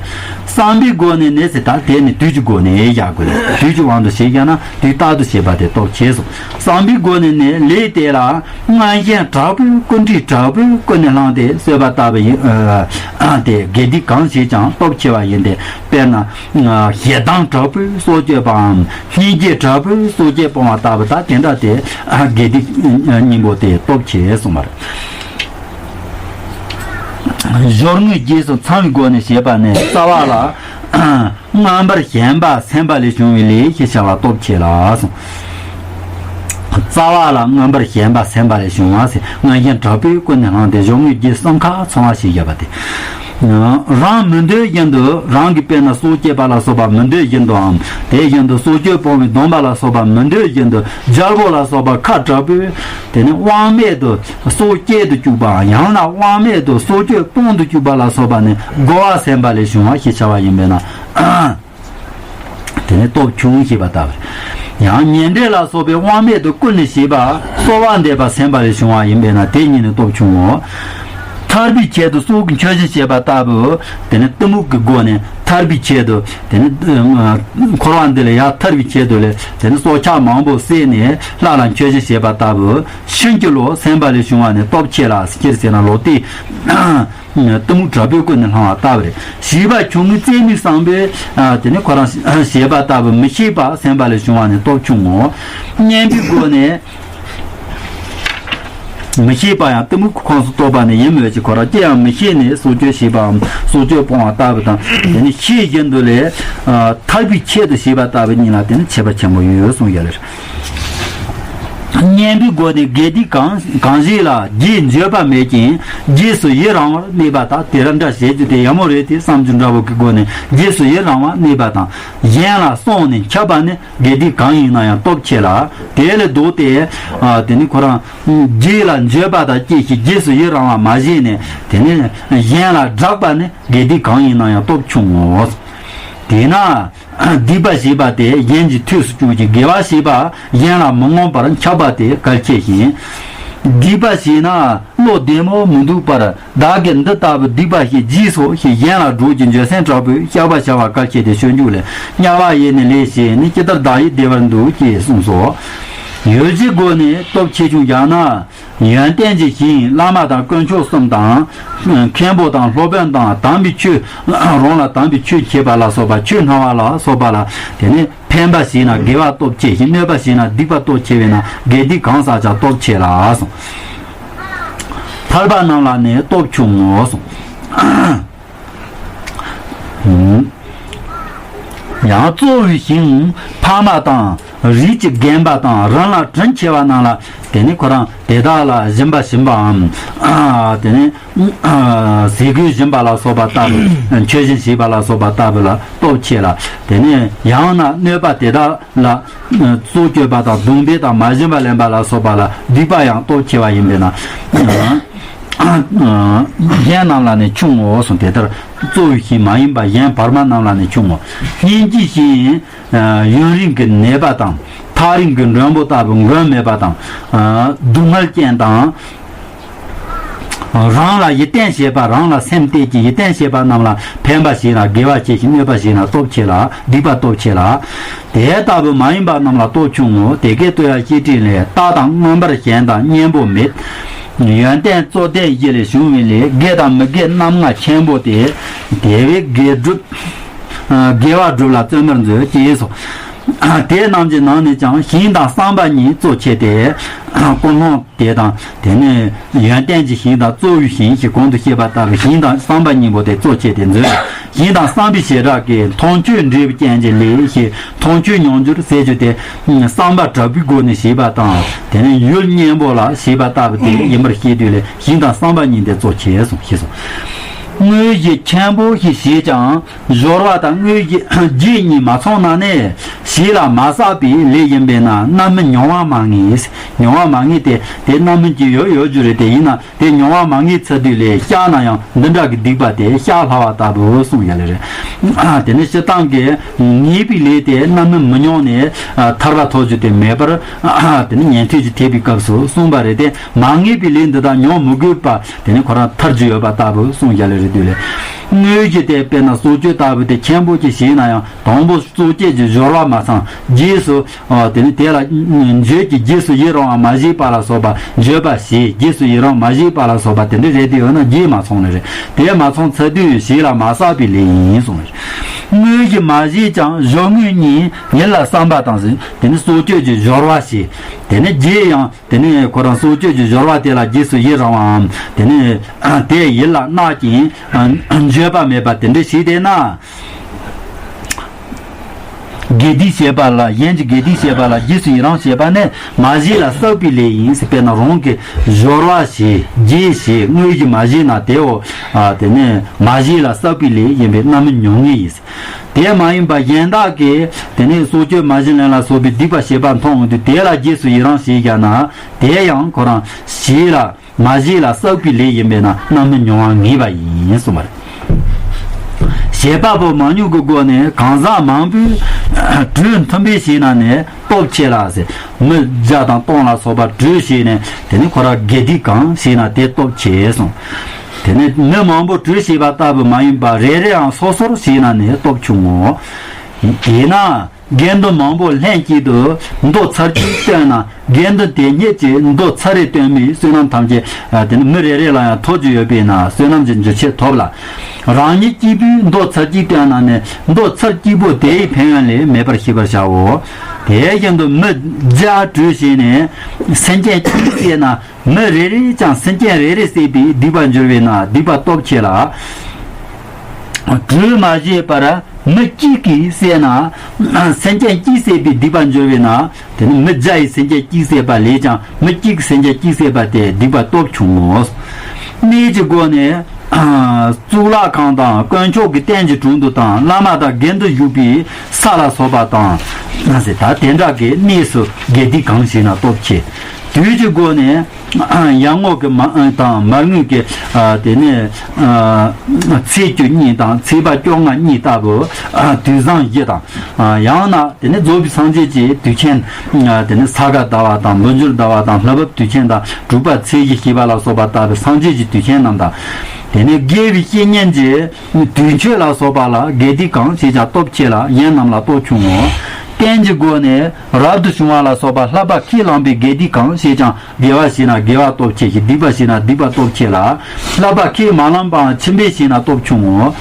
བསམ་པའི་སྒོ་ནས་ནི་ཟེར་ད་དེ་ནི་དུས་ཀྱི་སྒོ་ནས་བཞག་དགོས་རེད། དུས་ཀྱི་དབང་དུ་བྱས་བཞག་ན་དུས་རྟག་ཏུ་བྱེད་པ་དེ་སྟོབས་ཆེ་གསུངས། བསམ་པའི་སྒོ་ནས་ནི་ལས་དེ་ལ་མངོན་ཞེན་དྲག་པོས་ཀུན་དཀྲིས་དྲག་པོས་ཀུན་ནས་བསླངས་ཏེ་གསོད་པ་ལྟ་བུ་ཡིན། ཨ་དེ་དགེ་སྡིག་གང་བྱེད་ཀྱང་སྟོབས་ཆེ་བ་ཡིན་ཏེ། དཔེར་ན། ཞེ་སྡང་དྲག་པོས་སྲོག་གཅོད་པའམ། སྙིང་རྗེ་དྲག་པོས་སྲོག་གཅོད་སྤོང་བ་ལྟ་བུ་དག་དེ་འདྲ་དེ་དགེ་སྡིག་གཉིས་པོ་དེ་སྟོབས་ཆེ་གསུངས་པ་རེད། སྦྱོར་དངོས་རྗེས་སུ་ཚང་བའི་སྒོ་ནས་བྱེད་པ་ནི་རྩ་བ་ལ། མངོན་པར་ཞེན་པ་སེམས་པ་ལས་བྱུང་བའི་ལས་ཞེས་བྱ་བ་སྟོབས་ཆེ་ལ་གསུངས། རྩ་བ་ལ་མངོན་པར་ཞེན་པ་སེམས་པ་ལས་བྱུང་བ་ཟེར་མངོན་ཞེན་དྲག་པོས་ཀུན་ནས་བསླངས་ཏེ་སྦྱོར་དངོས་རྗེས་གསུམ་ཁ་ཚང་བ་ཞིག་བཞག་པ་སྟེ། རང་མི་འདོད་བཞིན་དུ་རང་གི་དཔེར་ན་སྲོག་བཅད་པ་ལ་སོགས་པ་མི་འདོད་བཞིན་དུའམ། དེ་བཞིན་དུ་སྲོག་གཅོད་སྤོང་བའི་སྡོམ་པ་ལ་སོགས་པ་མི་འདོད་བཞིན་དུ་རྒྱལ་པོ་ལ་སོགས་པ་ཁ་དྲག་པོས་དེ་ནི་དབང་མེད་དུ་སྲོག་བཅད་དུ་བཅུག་པའམ། ཡང་ན་དབང་མེད་དུ་སྲོག་གཅོད་སྤོང་དུ་བཅུག་པ་ལ་སོགས་པ་ནི་རྒོལ་བ་སེམས་པ་ལས་བྱུང་བ་ཞེས་བྱ་བ་ཡིན་པས་ན། དེ་ནི་སྟོབས་ཆུང་ཞེས་པ་ལྟ་བུ། ཡང་ཉེ་འབྲེལ་ལ་སོགས་པའི་དབང་མེད་དུ་ཀུན་ནས་བྱེད་པ་གསོལ་བ་འདེབས་པ་སེམས་པ་ལས་བྱུང་བ་ཡིན་པས་ན་དེ་གཉིས་ནི་སྟོབས་ཆུང་ངོ་། ཐར་པའི་ཆེད་དུ་སྲོག་གི་མཆོད་སྦྱིན་བྱེད་པ་ལྟ་བུ། དེ་ནི་གཏི་མུག་གི་སྒོ་ནས་ཐར་པའི་ཆེད་དུ་དེ་ནི་འཁོར་བ་འདི་ལས་ཡར་ཐར་བའི་ཆེད་དུ་ལས་དེ་ནི་སྲོག་ཆགས་མང་པོ་བསད་ནས་ལྷ་ལ་མཆོད་སྦྱིན་བྱེད་པ་ལྟ་བུ། ཕྱིན་ཅི་ལོག་སེམས་པ་ལས་བྱུང་བ་ནི་སྟོབས་ཆེ་ལ་སྤྱིར་ཟེར་ན་ལོག་ལྟའི། གཏི་མུག་དྲག་པོས་ཀུན་ནས་བསླང་བ་ལྟ་བུ་རེད། བྱིས་པ་ཆུང་ངུའི་རྩེད་མོའི་བསམ་པས་དེ་ནི་ཁོ་རང་བྱེད་པ་ལྟ་བུ་མི་ཤེས་པ་སེམས་པ་ལས་བྱུང་བ་ནི་སྟོབས་ཆུང་ངོ་། གཉེན་པོའི་སྒོ་ནས་ མི་ཤེས་པ་ཡང་གཏི་མུག་གི་ཁོངས་སུ་གཏོགས་པ་ནི་ཡིན་མོད་ཀྱི། ཁོ་རང་ཅི་ཡང་མི་ཤེས་ནས་སྲོག་གཅོད་བྱས་པའམ་སྲོག་གཅོད་སྤོང་བ་ལྟ་བུ་དང་། དེ་ནི་ཤེས་བཞིན་དུ་ལས་ཐར་པའི་ཆེད་དུ་བྱས་པ་ལྟ་བུ་གཉིས་ལ་དེ་ནི་ཁྱད་པར་ཆེན་པོ་ཡོད་གསུངས་ཡོད་ལེ། གཉེན་པོའི་སྒོ་ནས་དགེ་སྡིག་གང་གང་ཞིག་ལ་རྗེས་འཇོད་པ་མེད་ཅིང་རྗེས་སུ་ཡི་རང་བར་གནས་པ་དང་། དེ་ར་འདྲ་བྱེད་རྒྱུ་དེ་ཡག་མོ་རེད་དེ་བསམ་རྒྱུ་འདྲ་བོ་གི་སྒོ་ནས་རྗེས་སུ་ཡི་རང་བར་གནས་པ་དང་། གཞན་ལ་སྲུང་ནས་འཁྱམས་པ་ནི་དགེ་སྡིག་གང་ཡིན་ན་ཡང་སྟོབས་ཆེ་ལ། དེ་ལས་ལྡོག་སྟེ་དེ་ནི་ཁོ་རང་རྗེས་ལ་འཇོད་པ་དང་བཅས་ཤིང་རྗེས་སུ་ཡི་རང་བ་མ་བྱས་ནས་དེ་ནི་གཞན་ལ་སྦྲགས་པ་ནི་དགེ་སྡིག་གང་ཡིན་ན་ཡང་སྟོབས་ཆུང་ངོ་། དེས་ན། སྡིག་པ་བྱས་པ་དེ་གཞན་གྱི་ཐོས་སུ་བཅུག་ཅིང་། དགེ་བ་བྱས་པ་གཞན་ལ་མི་མངོན་པར་འཁྱམས་པ་དེ་གལ་ཆེ་ཞིང་། སྡིག་པ་བྱས་ན་བློ་བདེ་མོ་མི་འདུག་པར། བདག་གིས་འདི་ལྟ་བུའི་སྡིག་པ་ཞིག་བགྱིས་སོ་ཞེས་གཞན་ལ་སྒྲོག་ཅིང་འགྱོད་སེམས་དྲག་པོས་བཤགས་པ་བྱ་བ་གལ་ཆེ་སྟེ། སྤྱོད་འཇུག་ལས། དམྱལ་བ་ཡི་ནི་ལས་བྱས་ནས། ཇི་ལྟར་བདག་ཡིད་བདེ་བར་འདུག་ཅེས་གསུངས་སོ། ཡུལ་གྱི་སྒོ་ནས་སྟོབས་ཆེ་ཆུང་བཞག་ན། ཡོན་ཏན་གྱི་ཞིང་བླ་མ་དང་དཀོན་མཆོག་གསུམ་དང་། མཁན་པོ་དང་སློབ་དཔོན་དང་དམ་པའི་ཆོས། རང་ལ་དམ་པའི་ཆོས་བྱེད་པ་ལ་སོགས་པ། ཆོས་སྨྲ་བ་ལ་སོགས་པ་ལ་དེ་ནི་ཕན་པ་བྱས་ན་དགེ་བ་སྟོབས་ཆེ་ཞིང་། གནོད་པ་བྱས་ན་སྡིག་པ་སྟོབས་ཆེ་བས་ན་དགེ་སྡིག་གང་བསགས་ཀྱང་སྟོབས་ཆེ་ལ་གསུངས། ཐར་པ་རྣམས་ལ་ནི་སྟོབས་ཆུང་ངོ་གསུངས། ཡང་གཙོ་བོའི་ཞིང་ཕ་མ་དང་རིགས་ཀྱི་རྒན་པ་དང་རང་ལ་དྲིན་ཆེ་བ་རྣམས་ལ་དེ་ནི་ཁོ་རང་དེ་དག་ལ་སྦྱིན་པ་བྱིན་པའམ། དེ་ནི་ཟས་གོས་སྦྱིན་པ་ལ་སོགས་པ་ལྟ་བུ། མཆོད་སྦྱིན་བྱེད་པ་ལ་སོགས་པ་ལྟ་བུ་ལ་སྟོབས་ཆེ་ལ། དེ་ནི་ཡང་ན་གནོད་པ་དེ་དག་ལ་སྲོག་གཅོད་པ་དང་རྡུང་རྡེག་དང་མ་བྱིན་པ་ལེན་པ་ལ་སོགས་པ་ལ་སྡིག་པ་ཡང་སྟོབས་ཆེ་བ་ཡིན་པས་ན། གཞན་རྣམས་ལ་ནི་ཆུང་ངོ་གསུངས། དེ་ལྟར་གཙོ་བོའི་ཞིང་མ་ཡིན་པ་གཞན་བར་མ་རྣམས་ལ་ནི་ཆུང་ངོ་། སྙིང་རྗེའི་ཞིང་ཡུན་རིང་གི་ནད་པ་དང་། ཐག་རིང་གི་མགྲོན་པོ་ལྟ་བུ་མགོན་མེད་པ་དང་། སྡུག་བསྔལ་ཅན་དང་། རང་ལ་ཡིད་བརྟན་བྱེད་པ། རང་ལ་སེམས་གཏད་ཀྱི་ཡིད་བརྟན་བྱེད་པ་རྣམས་ལ་ཕན་པ་བྱས་ན་དགེ་བ་ཆེ་ཞིང་། གནོད་པ་བྱས་ན་སྟོབས་ཆེ་ལ། སྡིག་པ་སྟོབས་ཆེ་ལ། དེ་ལྟ་བུ་མ་ཡིན་པ་རྣམས་ལ་སྟོབས་ཆུང་ངོ་། དེ་སྐད་དུ་ཡང་བཤེས་སྤྲིང་ལས། རྟག་དང་མངོན་པར་ཞེན་དང་གཉེན་པོ་མེད། ཡོན་ཏན་རྩོད་ལྡན་བཞི་ལས་བྱུང་བའི་ལས། དགེ་དང་མི་དགེ་རྣམ་ལྔ་ཆེན་པོ་སྟེ། དེ་བས་དགེ་སྒྲུབ། དགེ་བ་སྒྲུབ་ལ་བརྩོན་པར་མཛོད་ཅེས་སོ། དེ་རྣམས་ཀྱི་ནང་ནས་ཀྱང་ཞིང་དང་བསམ་པ་གཉིས་གཙོ་ཆེ་སྟེ། ཀུན་སློང་དེ་དང་། དེ་ནས་ཡོན་ཏན་གྱི་ཞིང་དང་གཙོ་བོའི་ཞིང་ཞེས་གོང་དུ་བཤད་པ་ལྟ་བུའི་ཞིང་དང་བསམ་པ་གཉིས་པོ་དེ་གཙོ་ཆེ་སྟེ་མཛོད། ཞིང་དང་བསམ་པའི་བྱེ་བྲག་གིས་མཐོང་ཆོས་འབྲས་བུ་ཅན་གྱི་ལས་ཞེས། མཐོང་ཆོས་མྱོང་འགྱུར་ཟེར་རྒྱུ་དེ་བསམ་པ་དྲག་པོའི་སྒོ་ནས་བྱེད་པ་དང་། དེ་ནས་ཡུལ་གཉེན་པོ་ལ་བྱེད་པ་ལྟ་བུ་དེ་ཡིན་པར་བཤད་དུས་ལས། ཞིང་དང་བསམ་པ་གཉིས་དེ་གཙོ་ཆེ་གསུངས་ཞེས་སོ། དངོས་གཞི་ཆེན་པོ་ཞེས་བྱས་ཀྱང་། སྦྱོར་བ་དང་དངོས་གཞི་རྗེས་གཉིས་མ་ཚང་ན་ནི་བྱས་ལ་མ་བསགས་པའི་ལས་ཡིན་པས་ན་རྣམ་སྨིན་མྱོང་བ་མ་ངེས། མྱོང་བ་མ་ངེས་ཏེ། དེ་རྣམ་སྨིན་གྱི་ཡོད་ཡོད་རྒྱུ་རེད། དེ་ཡིན་ན་དེ་མྱོང་བ་མ་ངེས་ཚར་དུས་ལས་བཤགས་ན་ཡང་འདི་འདྲ་གི་སྡིག་པ་དེ་བཤགས་སླ་བ་ལྟ་བུ་གསུངས་ཡ་ལེ་རེད། དེ་ནི་སྤྱིར་བཏང་གི་ངེས་པའི་ལས་དེ་རྣམ་སྨིན་མི་མྱོང་ནས་ཐར་པ་ཐོབ་རྒྱུ་དེ་མེད་པར། དེ་ནི་ཉན་ཐོས་ཀྱི་ཐེག་པའི་སྐབས་སུ་གསུངས་པ་རེད་དེ། མ་ངེས་པའི་ལས་འདི་དག་མྱོང་མི་དགོས་པ། དེ་ནི་ཁོ་རང་ཐར་རྒྱུ་ཡོད་པ་ལྟ་བུ་གསུངས་ཡ་ལེ་རེད་དུས་ལས། དངོས་གཞི་དེ་དཔེར་ན་སྲོག་གཅོད་ལྟ་བུ་དེ་ཆེན་པོ་ཅིག་བྱས་ན་ཡང་དང་པོ་སྲོག་གཅོད་ཀྱི་སྦྱོར་བ་མ་ཚང་། རྗེས་སུ་དེ་ནི་དེ་ལ་འགྱོད་ཀྱི་རྗེས་སུ་ཡི་རང་བ་མ་བྱས་པ་ལ་སོགས་པ། འགྱོད་པ་བྱས་རྗེས་སུ་ཡི་རང་མ་བྱས་པ་ལ་སོགས་པ་དེ་འདྲ་རེད་དེ་ཡོད་ན་རྗེས་མ་ཚང་ནི་རེད། དེ་མ་ཚང་ཚར་དུས་བྱས་ལ་མ་བསགས་པའི་ལས་ཡིན་གསུངས་རེད། དངོས་གཞི་མ་བྱས་ཀྱང་སྦྱོར་དངོས་གཉིས་ཡིད་ལ་བསམ་པ་དང་། དེ་ནི་སྲོག་གཅོད་ཀྱི་སྦྱོར་བ་བྱས། དེ་ནི་རྗེས་ཡང་། དེ་ནས་ཁོ་རང་སྲོག་གཅོད་ཀྱི་སྦྱོར་བ་དེ་ལ་རྗེས་སུ་ཡི་རང་བའམ། དེ་ནས་དེ་ཡིད་ལ་བརྣག་ཅིང་འགྱོད་པ་མེད་པ་དེ་འདྲ་ཞིག་བསྡད་ན། དགེ་སྡིག་བྱེད་པ་ལ། གཞན་གྱི་དགེ་སྡིག་བྱེད་པ་ལ་རྗེས་སུ་ཡི་རང་བྱེད་པ་ནི་མ་བྱས་ལ་བསགས་པའི་ལས་ཡིན་ཟེར། དཔེར་ན་རང་གི་སྦྱོར་བ་བྱས། རྗེས་བྱས། དངོས་གཞི་མ་བྱས་ན་དེའོ། དེ་ནས་མ་བྱས་ལ་བསགས་པའི་ལས་ཡིན་པས་རྣམ་སྨིན་མྱོང་ངེས་ཡིན། དེ་མ་ཡིན་པ་གཞན་དག་གིས་དེ་ནས་སྲོག་གཅོད་མ་བྱིན་ལེན་ལ་སོགས་པའི་སྡིག་པ་བྱེད་པ་མཐོང་འོང་དུས་དེ་ལ་རྗེས་སུ་ཡི་རང་བྱས་བཞག་ན། དེ་ཡང་ཁོ་རང་བྱས་ལ་མ་བྱས་ལ་བསགས་པའི་ལས་ཡིན་པས་ན་རྣམ་སྨིན་མྱོང་བ་ངེས་པ་ཡིན་གསུངས་པ་རེད། བྱེད་པ་པོ་མང་ཉུང་གི་སྒོ་ནས་གང་ཟག་མང་པོས་གྲོས་མཐུན་པའི་བྱས་ན་ནི་སྟོབས་ཆེ་ལ་ཟེར། མི་བརྒྱ་དང་སྟོང་ལ་སོགས་པ་གྲོས་བྱས་ནས་དེ་ནི་ཁོ་རང་དགེ་སྡིག་གང་བྱས་ན་དེ་སྟོབས་ཆེ་གསུངས། དེ་ནི་མི་མང་པོ་གྲོས་བྱས་པ་ལྟ་བུ་མ་ཡིན་པ་རེ་རེའང་སོ་སོར་བྱས་ན་ནི་སྟོབས་ཆུང་ངོ་། དེས་ན། དགེ་འདུན་མང་པོ་ལྷན་ཅིག་ཏུ་མདོ་ཚར་གཅིག་བཏོན་ན། དགེ་འདུན་དེ་ཉིད་ཀྱིས་མདོ་ཚར་རེ་བཏོན་མིའི་བསོད་ནམས་ཐམས་ཅད་དེ་ནི་མི་རེ་རེ་ལ་ཡང་ཐོབ་རྒྱུ་ཡོད་པས་ན་བསོད་ནམས་ཀྱི་འཇུག་ཆེ་ཐོབ་ལ། རང་ཉིད་གཅིག་པུས་མདོ་ཚར་གཅིག་བཏོན་ན་ནི་མདོ་ཚར་གཅིག་པོ་དེའི་ཕན་ཡོན་ལས་མེད་པར་ཤེས་པར་བྱའོ། དེ་བཞིན་དུ་མི་བརྒྱ་བྲོས་བྱས་ནས་སེམས་ཅན་གཅིག་བསད་ན། མི་རེ་རེས་ཀྱང་སེམས་ཅན་རེ་རེ་བསད་པས་སྡིག་པར་འགྱུར་བས་ན་སྡིག་པ་སྟོབས་ཆེ་ལ། བྲོས་མ་བྱས་པར་མི་གཅིག་གིས་བསད་ན། སེམས་ཅན་གཅིག་བསད་པས་སྡིག་པར་འགྱུར་བས་ན། དེ་ནི་མི་བརྒྱ་ཡིས་སེམས་ཅན་གཅིག་བསད་པ་ལས་ཀྱང་མི་གཅིག་གིས་སེམས་ཅན་གཅིག་བསད་པ་དེ་སྡིག་པ་སྟོབས་ཆུང་ངོ་། གནས་ཀྱི་སྒོ་ནས། གཙུག་ལག་ཁང་དང་དཀོན་མཆོག་གི་རྟེན་གྱི་དྲུང་དུ་དང་བླ་མ་དང་དགེ་འདུན་བཞུགས་པའི་ས་ལ་སོགས་པ་དང་། ཟེར་ད་དེ་འདྲ་གི་གནས་སུ་དགེ་སྡིག་གང་བྱས་ན་སྟོབས་ཆེ། དུས་ཀྱི་སྒོ་ནས་ཡར་ངོ་གི་མ་དང་མར་ངོས་ཀྱི་དེ་ནས་ཚེས་བཅུ་གཉིས་དང་ཚེས་པ་བཅོ་ལྔ་གཉིས་ལྟ་བུ་དུས་བཟང་བཞི་དང་། ཡང་ན་དེ་ནས་རྫོགས་པའི་སངས་རྒྱས་ཀྱི་དུས་ཆེན། དེ་ནས་ས་ག་ཟླ་བ་དང་འབུམ་འགྱུར་ཟླ་བ་དང་ལྷ་བབས་དུས་ཆེན་དང་དྲུག་པ་ཚེས་བཞི་ཞེས་པ་ལ་སོགས་པ་ལྟ་བུའི་སངས་རྒྱས་ཀྱི་དུས་ཆེན་རྣམས་དང་། དེ་ནས་དགེ་བའི་བཤེས་གཉེན་གྱི་དུས་མཆོད་ལ་སོགས་པ་ལ་དགེ་སྡིག་གང་བྱས་ཀྱང་སྟོབས་ཆེ་ལ་གཞན་རྣམས་ལ་སྟོབས་ཆུང་ངོ་། རྟེན་གྱི་སྒོ་ནས་རབ་ཏུ་བྱུང་བ་ལ་སོགས་པ་བསླབ་པ་ཁས་བླངས་པའི་དགེ་སྡིག་གང་བྱས་ཀྱང་དགེ་བ་བྱས་ན་དགེ་བ་སྟོབས་ཆེ་ཞིང་སྡིག་པ་བྱས་ན་སྡིག་པ་སྟོབས་ཆེ་ལ། བསླབ་པ་ཁས་མ་བླངས་པའང་ཁྱིམ་པས་བྱས་ན་སྟོབས་ཆུང་ངོ་།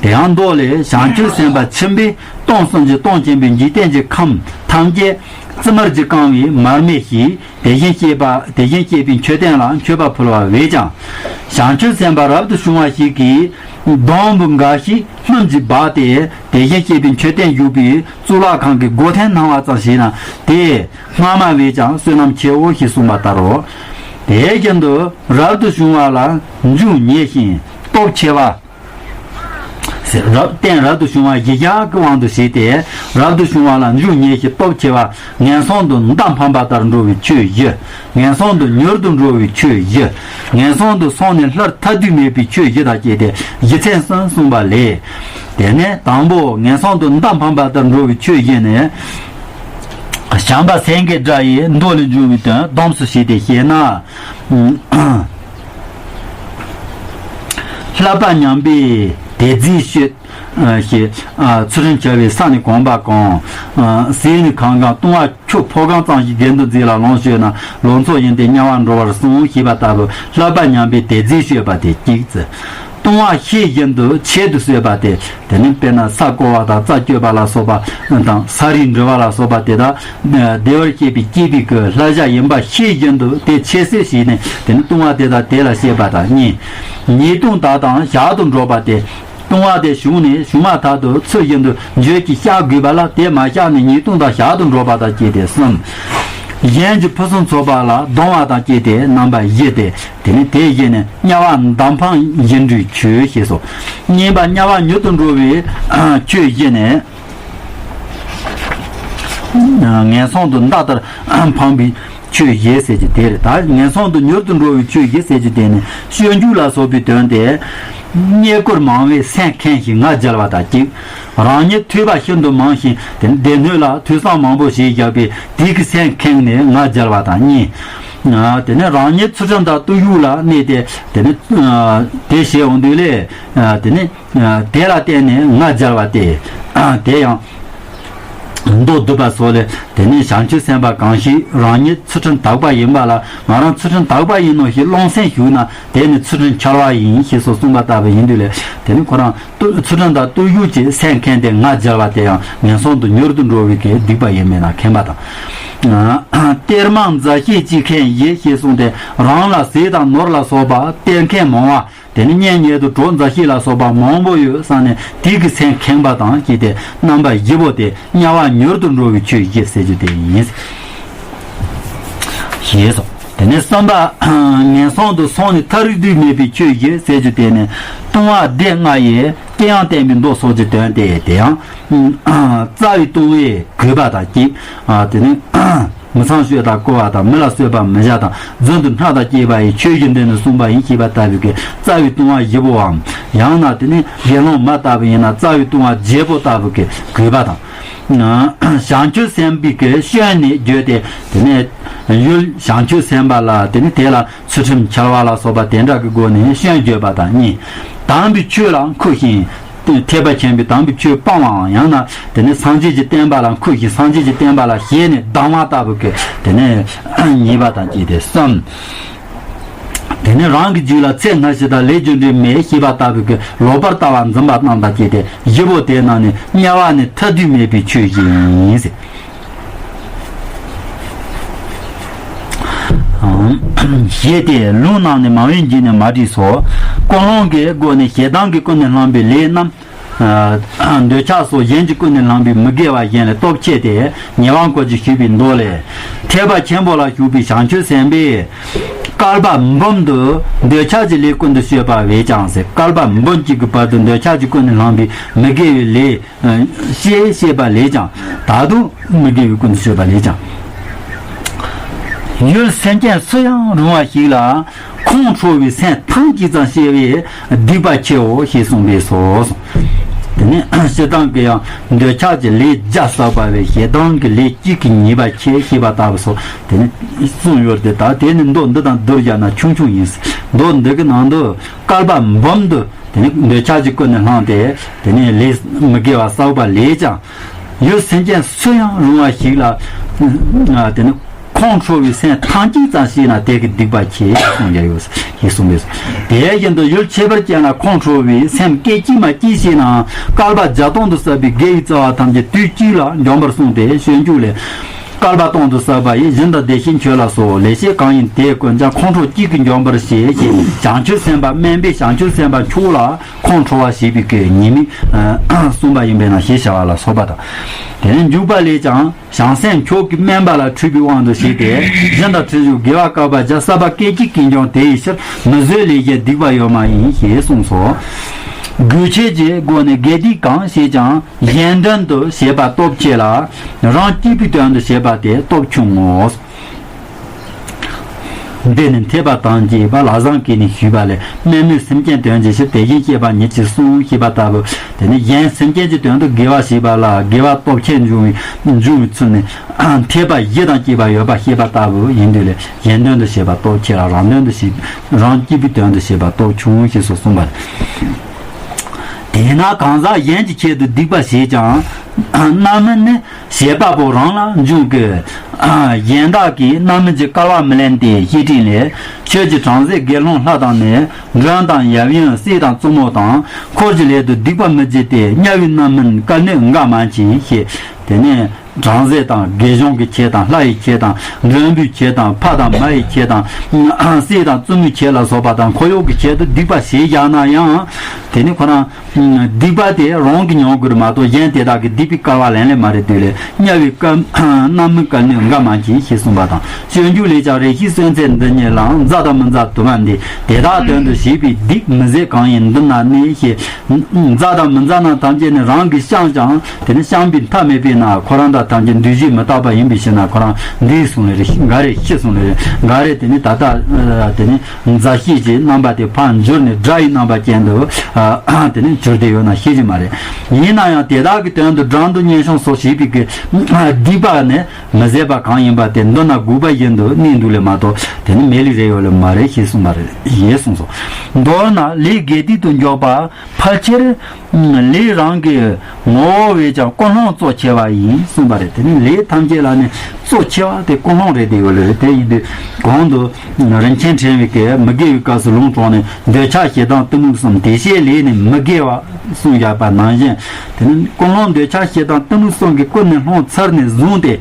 དེ་ཡང་མདོ་ལས་བྱང་ཆུབ་སེམས་དཔའ་ཁྱིམ་པས་སྟོང་གསུམ་གྱི་སྟོང་ཆེན་པོའི་འཇིག་རྟེན་གྱི་ཁམས་ཐམས་ཅད་ཙིམ་མར་གྱིས་བཀང་བའི་མར་མེ་བཞིན། དེ་བཞིན་གཤེགས་པ་དེ་བཞིན་གཤེགས་པའི་མཆོད་རྟེན་ལ་མཆོད་པ་ཕུལ་བ་བས་ཀྱང་། བྱང་ཆུབ་སེམས་དཔའ་རབ་ཏུ་བྱུང་བ་ཞིག་གིས་སྡོང་བུ་འགའ་ཞིག་སྣུམ་གྱིས་སྦགས་ཏེ་དེ་བཞིན་གཤེགས་པའི་མཆོད་རྟེན་བཞུགས་པའི་གཙུག་ལག་ཁང་གི་སྒོ་ཐེམ་སྣང་བ་ཙམ་ཞིག་ན་དེ་སྔ་མ་བས་ཀྱང་བསོད་ནམས་ཆེའོ་ཞེས་གསུངས་པ་ལྟར་རོ། དེ་བཞིན་དུ་རབ་ཏུ་བྱུང་བ་ལ་འབྱུང་ཉེ་ཞིང་སྟོབས་ཆེ་བ། རབ་རྟེན་རབ་ཏུ་བྱུང་བ་བཞི་བཞག་གི་དབང་དུ་བྱས་ཏེ། རབ་ཏུ་བྱུང་བ་ལ་འབྱུང་ཉེ་ཞིང་སྟོབས་ཆེ་བ། ངན་སོང་དུ་མདའ་འཕངས་པ་ལྟར་འགྲོ་བའི་ཆོས་བཞི། ངན་སོང་དུ་མྱུར་དུ་འགྲོ་བའི་ཆོས་བཞི། ངན་སོང་དུ་སོང་ནས་སླར་ཐར་དུས་མེད་པའི་ཆོས་བཞི་དང་བཅས་ཏེ་བཞི་ཚན་གསུམ་གསུངས་པ་ལས། དེ་ནས་དང་པོ་ངན་སོང་དུ་མདའ་འཕངས་པ་ལྟར་འགྲོ་བའི་ཆོས་བཞི་ནི། བྱམས་པ་སེང་གེའི་སྒྲ་ཡིས་མདོ་ལས་འབྱུང་བའི་དོན་སྡོམས་སུ་བྱས་ཏེ་བཤད་ན། བསླབ་པ་ཉམས་པས་དད་རྫས་སྤྱོད། ཞེས། ཚུལ་ཁྲིམས་འཆལ་བས་ས་ནི་གང་བ་གང་། ཟས་ནི་གང་གང་བཏུང་བ་ཁྱོ་ཕོ་གང་ཙམ་ཞིག་དགེ་འདུན་རྫས་ལ་ལོངས་སྤྱོད་ན་ལོ་ཚོད་ཡིན་ཏེ་དམྱལ་བར་འགྲོ་བར་གསུངས་ཞེས་པ་ལྟ་བུ་བསླབ་པ་ཉམས་པས་དད་རྫས་སྤྱོད་པ་དེ་གཅིག་ཙི། བཏུང་བ་ཤེས་བཞིན་དུ་ཆེད་དུ་གསོད་པ་སྟེ། དེ་ནི་དཔེར་ན་ས་བརྐོ་བ་དང་རྩྭ་གཅོད་པ་ལ་སོགས་པ་དང་ས་རིས་འབྲི་བ་ལ་སོགས་པ་དེ་དག་བདེ་བར་གཤེགས་པའི་སྐྱེས་བུའི་གི་བསླབ་བྱ་ཡིན་པ་ཤེས་བཞིན་དུ་དེ་ཆེད་གསོད་བྱས་ནས་དེ་ནི་བཏུང་བ་དེ་དག་དེ་ལ་བཤད་པ་དང་གཉིས། ཉེས་ལྟུང་དག་དང་ཞག་ཏུ་འགྲོགས་པ་སྟེ། བཏུང་བ་དེ་བྱུང་ནས་བྱུང་མ་ཐག་ཏུ་ཚུལ་བཞིན་དུ་འགྱོད་ཀྱིས་བཤགས་དགོས་པ་ལ་དེ་མ་བཤགས་ནས་ཉེས་ལྟུང་དང་ཞག་ཏུ་འགྲོགས་པ་དང་བཅས་ཏེ་གསུམ། གཞན་གྱི་ཕུན་སུམ་ཚོགས་པ་ལ་སྡང་བ་དང་བཅས་ཏེ་རྣམ་པ་བཞི་སྟེ། དེ་ནི་དེ་བཞི་ནི་དམྱལ་བ་མདའ་འཕངས་བཞིན་དུ་ཆོས་ཞེས་སོ། གཉིས་པ་དམྱལ་བ་མྱུར་དུ་འགྲོ་བའི་ཆོས་བཞི་ནི། ངན་སོང་དུ་མདའ་ལྟར་འཕངས་པའི་ཆོས་བཞི་ཟེར་གྱི་དེ་རེད། ད་ངན་སོང་དུ་མྱུར་དུ་འགྲོ་བའི་ཆོས་བཞི་ཟེར་གྱི་དེ་ནི་སྤྱོད་འཇུག་ལ་སོགས་པའི་དོན་ཏེ། རྙེད་བཀུར་མང་བས་སེམས་ཁེངས་ཤིང་ང་རྒྱལ་བ་དང་གཅིག། རང་ཉིད་ཐོས་པ་ཤིན་ཏུ་མང་ཞིང་དེ་ནི་སྡེ་སྣོད་ལ་ཐོས་བསམ་མང་པོ་བྱས་བཞག་པས་དེ་གི་སེམས་ཁེངས་ནས་ང་རྒྱལ་བ་དང་གཉིས། དེ་ནི་རང་ཉིད་ཚུལ་ཁྲིམས་དང་བརྟུལ་ཞུགས་ལ་གནས་ཏེ་དེ་ནི་དེ་བྱས་འོང་དུས་ལས་དེ་ནི། དེ་ལ་བརྟེན་ནས་ང་རྒྱལ་བ་སྟེ། དེ་ཡང་། མདོ་སྡུད་པ་སོགས་ལས་དེ་ནི་བྱང་ཆུབ་སེམས་དཔའ་གང་ཞིག་རང་ཉིད་ཚུལ་ཁྲིམས་དག་པ་ཡིན་པ་ལ་ང་རང་ཚུལ་ཁྲིམས་དག་པ་ཡིན་ནོ་ཞེས་རློམ་སེམས་ཞུགས་ན་དེ་ནི་ཚུལ་ཁྲིམས་འཆལ་བ་ཡིན་ཞེས་སོགས་གསུངས་པ་ལྟ་བུ་ཡིན་དུས་ལས་དེ་ནི་ཁོ་རང་ཚུལ་ཁྲིམས་དང་བརྟུལ་ཞུགས་ཀྱི་སེམས་ཁེངས་ཏེ་ང་རྒྱལ་བ་དེ་ཡང་ངན་སོང་དུ་མྱུར་དུ་འགྲོ་བའི་གི་སྡིག་པ་ཡིན་མིན་ལ་མཁྱེན་པ་དང་། གཏེར་མ་མཛའ་བཤེས་ཅིས་མཁྱེན་ཞེས་གསུངས་ཏེ་རང་ལ་ཟས་དང་ནོར་ལ་སོགས་པ་གཏེར་ཁེངས་མང་བ། དེ་ནི་གཉེན་ཉེ་དུ་གྲོགས་མཛའ་བཤེས་ལ་སོགས་པ་མང་པོ་ཡོད་བསམ་ནས་དེ་གི་སེམས་ཁེངས་པ་དང་བཅས་ཏེ་རྣམ་པ་བཞི་པོ་དེ་དམྱལ་བ་མྱུར་དུ་འགྲོ་བའི་ཆོས་བཞི་ཟེར་རྒྱུ་དེ་ཡིན། ཞེས་སོ། དེ་ནས་གསུམ་པ། ངན་སོང་དུ་སོང་ནས་ཐར་དུས་མེད་པའི་ཆོས་བཞི་ཟེར་རྒྱུ་དེ་ནི་ལྟུང་བ་སྡེ་ལྔ་ཡི་དཀྱེལ་ཡང་བསྟན་པའི་མདོ་སོགས་ཀྱི་དོན་ཏེ་དེ་ཡང་། རྩ་བའི་ལྟུང་བས་གོས་པ་དང་བཅས། དེ་ནི། མི་ཚངས་སྤྱོད་དང་བཀོལ་བ་དང་མི་ལ་གསོད་པ་མི་བྱ་དང་རྫུན་དུ་སྨྲ་དང་བཅས་པ་ཡི་ཆོས་བཞི་འདི་ནི་གསུངས་པ་ཡིན་ཞེས་པ་ལྟ་བུའི་གི་རྩ་བའི་ལྟུང་བ་བཞི་པོའམ། ཡང་ན་དེ་ནི་དགེ་སློང་མ་ལྟ་བུ་ཡིན་ན་རྩ་བའི་ལྟུང་བ་བརྒྱད་པོ་ལྟ་བུ་གི་གུས་པ་དང་། བྱང་ཆུབ་སེམས་དཔའི་གི་སྐྱོན་ནི་བརྗོད་དེ་དེ་ནི་ཡུལ་བྱང་ཆུབ་སེམས་དཔའ་ལ་དེ་ནི་དེ་ལ་ཚུལ་ཁྲིམས་འཆལ་བ་ལ་སོགས་པ་དེ་འདྲ་གི་སྒོ་ནས་སྐྱོན་བརྗོད་པ་དང་གཉིས། དམ་པའི་ཆོས་ལ་འཁུ་ཞིང་། ཐེག་པ་ཆེན་པོའི་དམ་པའི་ཆོས་སྤང་བའམ་ཡང་ན་དེ་ནི་སངས་རྒྱས་ཀྱི་བསྟན་པ་ལ་འཁུ་ཞིང་སངས་རྒྱས་ཀྱི་བསྟན་པ་ལ་ཞེད་ནས་སྡང་བ་ལྟ་བུ་གི་དེ་ནི་ཉེས་པ་དང་བཅས་ཏེ་གསུམ། དེ་ནི་རང་གི་རྒྱུད་ལ་ཚེ་སྔ་ཕྱི་དང་ལས་རྒྱུ་འབྲས་མེད་ཞེས་པ་ལྟ་བུ་གི་ལོག་པར་ལྟ་བ་འཛིན་པ་རྣམས་དང་བཅས་ཏེ་བཞི་པོ་དེ་རྣམས་ནི་དམྱལ་བ་ནས་ཐར་དུས་མེད་པའི་ཆོས་བཞི་ཡིན་ཟེར། ཞེས་ཏེ་ལུང་རྣམས་ནི་མང་བོའི་འཇིག་ནས་མ་བྲིས་སོ། ཀུན་སློང་གི་སྒོ་ནས་ཞེ་སྡང་གིས་ཀུན་ནས་བསླངས་པའི་ལས་རྣམས། འདོད་ཆགས་སོགས་གཞན་གྱིས་ཀུན་ནས་བསླངས་པའི་མི་དགེ་བ་གཞན་ལས་སྟོབས་ཆེ་སྟེ་ཉེ་བར་འཁོར་ཞེས་ཞུས་པའི་མདོ་ལས། ཐེག་པ་ཆེན་པོ་ལ་ཞུགས་པའི་བྱང་ཆུབ་སེམས་དཔས། བསྐལ་པ་འབུམ་དུ་འདོད་ཆགས་ཀྱི་ལས་ཀུན་ཏུ་སྤྱོད་པ་བས་ཀྱང་ཟེར། བསྐལ་པ་འབུམ་གཅིག་གི་བར་དུ་འདོད་ཆགས་ཀྱིས་ཀུན་ནས་བསླངས་པའི་མི་དགེ་བའི་ལས། ཤེས་ཤེས་པ་ལས་ཀྱང་། ད་དུང་མི་དགེ་བའི་ཀུན་ཏུ་སྤྱོད་པ་ལས་ཀྱང་། ཡུལ་སེམས་ཅན་སུ་ཡང་རུང་བ་ཞིག་ལ། ཁོང་ཁྲོ་བའི་སེམས་ཐེངས་གཅིག་ཙམ་སྐྱེ་བས་སྡིག་པ་ཆེའོ་ཞེས་གསུངས་པས་སོ། དེ་ནས་སྤྱིར་བཏང་གི་ཡང་འདོད་ཆགས་ཀྱི་ལས་བརྒྱ་བསགས་པ་བས་ཞེ་སྡང་གི་ལས་གཅིག་གིས་ཉེས་པ་ཆེ་ཞེས་པ་ལྟ་བུ་སོགས་དེ་ནས་གསུངས་ཡོད་དེ། ད་དེ་ནི་མདོ་འདི་དང་བསྡུར་བྱས་ན་ཆུང་ཆུང་ཡིན། མདོ་འདི་གི་ནང་དུ་བསྐལ་པ་འབུམ་དུ། དེ་ནི་འདོད་ཆགས་ཀྱིས་ཀུན་ནས་བསླངས་ཏེ། དེ་ནི་ལས་མི་དགེ་བ་བསགས་པ་ལས་ཀྱང་། ཡུལ་སེམས་ཅན་སུ་ཡང་རུང་བ་ཞིག་ལ། དེ་ནི་ཁོང་ཁྲོ་བའི་སེམས་ཐེངས་གཅིག་ཙམ་སྐྱེས་ན་དེ་གི་སྡིག་པ་ཆེ་གསུངས་ཀྱང་ཡོད་ཞེས་གསུངས་པས། དེ་བཞིན་དུ་ཡུལ་ཁྱད་པར་ཅན་ལ་ཁོང་ཁྲོ་བའི་སེམས་སྐད་ཅིག་མ་སྐྱེས་ཞེ་ན། བསྐལ་པ་བརྒྱ་སྟོང་དུ་བསགས་པའི་དགེ་བའི་རྩ་བ་ཐམས་ཅད་དུས་གཅིག་ལ་འཇོམས་པར་གསུངས་ཏེ་སྤྱོད་འཇུག་ལས། བསྐལ་པ་སྟོང་དུ་བསགས་པ་ཡི། བཞིན་དང་བདེ་གཤེགས་མཆོད་ལ་སོགས། ལེགས་བཤད་གང་ཡིན་དེ་ཀུན་ཀྱང་། ཁོང་ཁྲོ་གཅིག་གིས་འཇོམས་པར་བྱེད། ཞེས་བྱང་ཆུབ་སེམས་དཔའ་དམན་པས་བྱང་ཆུབ་སེམས་དཔའ་མཆོག་ལ་ཁོང་ཁྲོ་བ་ཞེས་པའི་སྐད་ཉེས་དམིགས་གསུངས་པ་ཡིན་པས་ན་ཞེས་བྱ་བ་ལ་སོགས་པ་དང་། དེ་ནས་འཇུག་པ་ལས་ཀྱང་བྱང་སེམས་མཆོག་གི་དམན་པ་ལ་འཁྲུལ་པའི་དབང་དུ་བྱས་ཏེ། སྦྱིན་དང་ཁྲུས་གསོལ་དགེ་བ་བསྐལ་པ་བརྒྱ་བསགས་པ་སྐད་ཅིག་གིས་ཀྱང་དེ་ཡི་ཕྱིར་མི་བཟོད་ལས་བྱེད་སྡིག་པ་ཡོད་མ་ཡིན་ཞེས་གསུངས་སོ། དགོས་ཆེད་ཀྱི་སྒོ་ནས་དགེ་སྡིག་གང་བྱེད་ཀྱང་། གཞན་དོན་དུ་བྱེད་པ་སྟོབས་ཆེ་ལ། རང་སྐྱིད་པའི་དོན་དུ་བྱེད་པ་དེ་སྟོབས་ཆུང་ངོ་། འདི་ནི་འཐད་པ་དང་བཅས་པ་ལ་བཟང་གིས་ནི་ཞུས་པ་ལས། དམན་མོས་སེམས་ཅན་དོན་གྱི་ཕྱིར། དེ་བཞིན་གཤེགས་པ་ཉིད་ཀྱིས་གསུངས་ཞེས་པ་ལྟ་བུ། དེ་ནི་གཞན་སེམས་ཅན་གྱི་དོན་དུ་དགེ་བ་བྱེད་པ་ལ་དགེ་བ་སྟོབས་ཆེར་འབྱུང་བའི་འབྱུང་བའི་ཚུལ་ནི། འཐད་པ་བཞི་དང་བཅས་པ་ཡོད་པ་ཤེས་པ་ལྟ་བུ་ཡིན་དུས་ལས། གཞན་དོན་དུ་བྱེད་པ་སྟོབས་ཆེ་ལ། རང་དོན་དུ་བྱེད། རང་སྐྱིད་པའི་དོན་དུ་བྱེད་པ་སྟོབས་ཆུང་ཞེས་སུ་གསུངས་པ། དེས་ན་གང་ཟག་གཞན་གྱི་ཆེད་དུ་སྡིག་པ་བྱེད་ཀྱང་། རྣམ་སྨིན་ནི་བྱེད་པ་པོ་རང་ལ་འབྱུང་གི། གཞན་དག་གིས་རྣམ་སྨིན་གྱི་སྐལ་བ་མི་ལེན་ཏེ། བཤེས་སྤྲིང་ལས། ཁྱོད་ཀྱིས་བྲམ་ཟེ་དགེ་སློང་ལྷ་དང་ནི། མགྲོན་དང་ཡབ་ཡུམ་སྲས་དང་བཙུན་མོ་དང་། འཁོར་གྱི་ལས་དུ་སྡིག་པ་མི་བགྱིད་དེ། དམྱལ་བའི་རྣམ་སྨིན་སྐལ་ནི་འགའ་མ་མཆིས་ཞེས། དེ་ནས་བྲམ་ཟེ་དང་དགེ་སྦྱོང་གི་ཆེད་དང་། ལྷ་ཡི་ཆེད་དང་། མགྲོན་པོའི་ཆེད་དང་། ཕ་དང་མ་ཡི་ཆེད་དང་། སྲས་དང་བཙུན་མོའི་ཆེད་ལ་སོགས་པ་དང་། འཁོར་གཡོག་གི་ཆེད་དུ་སྡིག་པ་བྱས་བཞག་ན་ཡང་། དེ་ནི་ཁོ་རང་སྡིག་པ་དེ་རང་གིས་མྱོང་དགོས་རེད་མ་གཏོགས། གཞན་དེ་དག་གིས་སྡིག་པའི་སྐལ་བ་ལེན་ལེ་མ་རེད་དུས་ལས། དམྱལ་བའི་སྐལ། རྣམ་སྨིན་སྐལ་ནི་འགའ་མ་མཆིས་ཞེས་གསུངས་པ་དང་། སྤྱོད་འཇུག་ལས་ཀྱང་། རེ་ཞིག་གསོན་ཚེ་འདི་ཉིད་ལའང་། མཛའ་དང་མི་མཛའ་དུ་མ་འདས། དེ་དག་དོན་དུ་བྱས་པའི་སྡིག་མི་བཟད་གང་ཡིན་འདི་ན་གནས་ཞེས། མཛའ་དང་མི་མཛའ་རྣམས་ཐམས་ཅད་ནི་རང་གིས་བཤངས་ཀྱང་། དེ་ནི་བཤངས་པའི་མཐའ་མེད་པས་ན། ཁོ་རང་དང་ཐམས་ཅད་འདུ་ཤེས་མི་རྟག་པ་ཡིན་པའི་ཕྱིར་ན། ཁོ་རང་འདས་སོང་ལེ་རེད། འགའ་རེ་ཤི་སོང་ལེ་རེད། འགའ་རེ་དེ་ནི་ད་ལྟ་དེ་ནི་མཛའ་བཤེས་ཀྱི་རྣམ་པ་དེ་ཕར་འགྱུར་ནས་དགྲ་ཡི་རྣམ་པ་ཅན་དུ་དེ་ནི་གྱུར་བསྡད་ཡོད་ན་ཤེས་ཀྱི་མ་རེད། ཡིན་ན་ཡང་དེ་དག་གི་དོན་དུ་འགྲམ་དུ་གཉེན་སྲུང་སོགས་བྱེད་པའི་གི་སྡིག་པ་ནི་མི་བཟད་པ་གང་ཡིན་པ་དེ་མདོར་ན་དགོས་པ་བཞིན་དུ་གནས་འདུག་ལེ་མ་གཏོགས། དེ་ནི་མེད་ལེ་རེ་ཡོད་ལེ་མ་རེད་ཞེས་གསུངས་པ་རེད། ཞེས་གསུངས་སོ། མདོར་ན་ལས་དགེ་སྡིག་ཏུ་འཇོག་པ་ཕལ་ཆེར་ལས་རང་གི་ངོ་བོ་བས་ཀྱང་ཀུན་སློང་གཙོ་ཆེ་བ་ཡིན་གསུངས་པ་རེད། དེ་ནི་ལས་ཐམས་ཅད་ལ་ནི་གཙོ་ཆེ་བ་དེ་ཀུན་སློང་རེད་དེ་ཡོད་ལེ་རེད། དེ་ཡིན་དུས་གོང་དུ་རིན་ཆེན་ཕྲེང་བའི་སྐད་མི་དགེ་བའི་སྐབས་སུ་ལུང་དྲངས་ནས། འདོད་ཆགས་ཞེ་སྡང་གཏི་མུག་གསུམ། དེ་བཞིན་ལས་ནི་མི་དགེ་བ་གསུངས་བཞག་པ་ནང་བཞིན། དེ་ནི་ཀུན་སློང་འདོད་ཆགས་ཞེ་སྡང་གཏི་མུག་གསུམ་གྱིས་ཀུན་ནས་སློང་ཚར་ནས་བཟུང་སྟེ།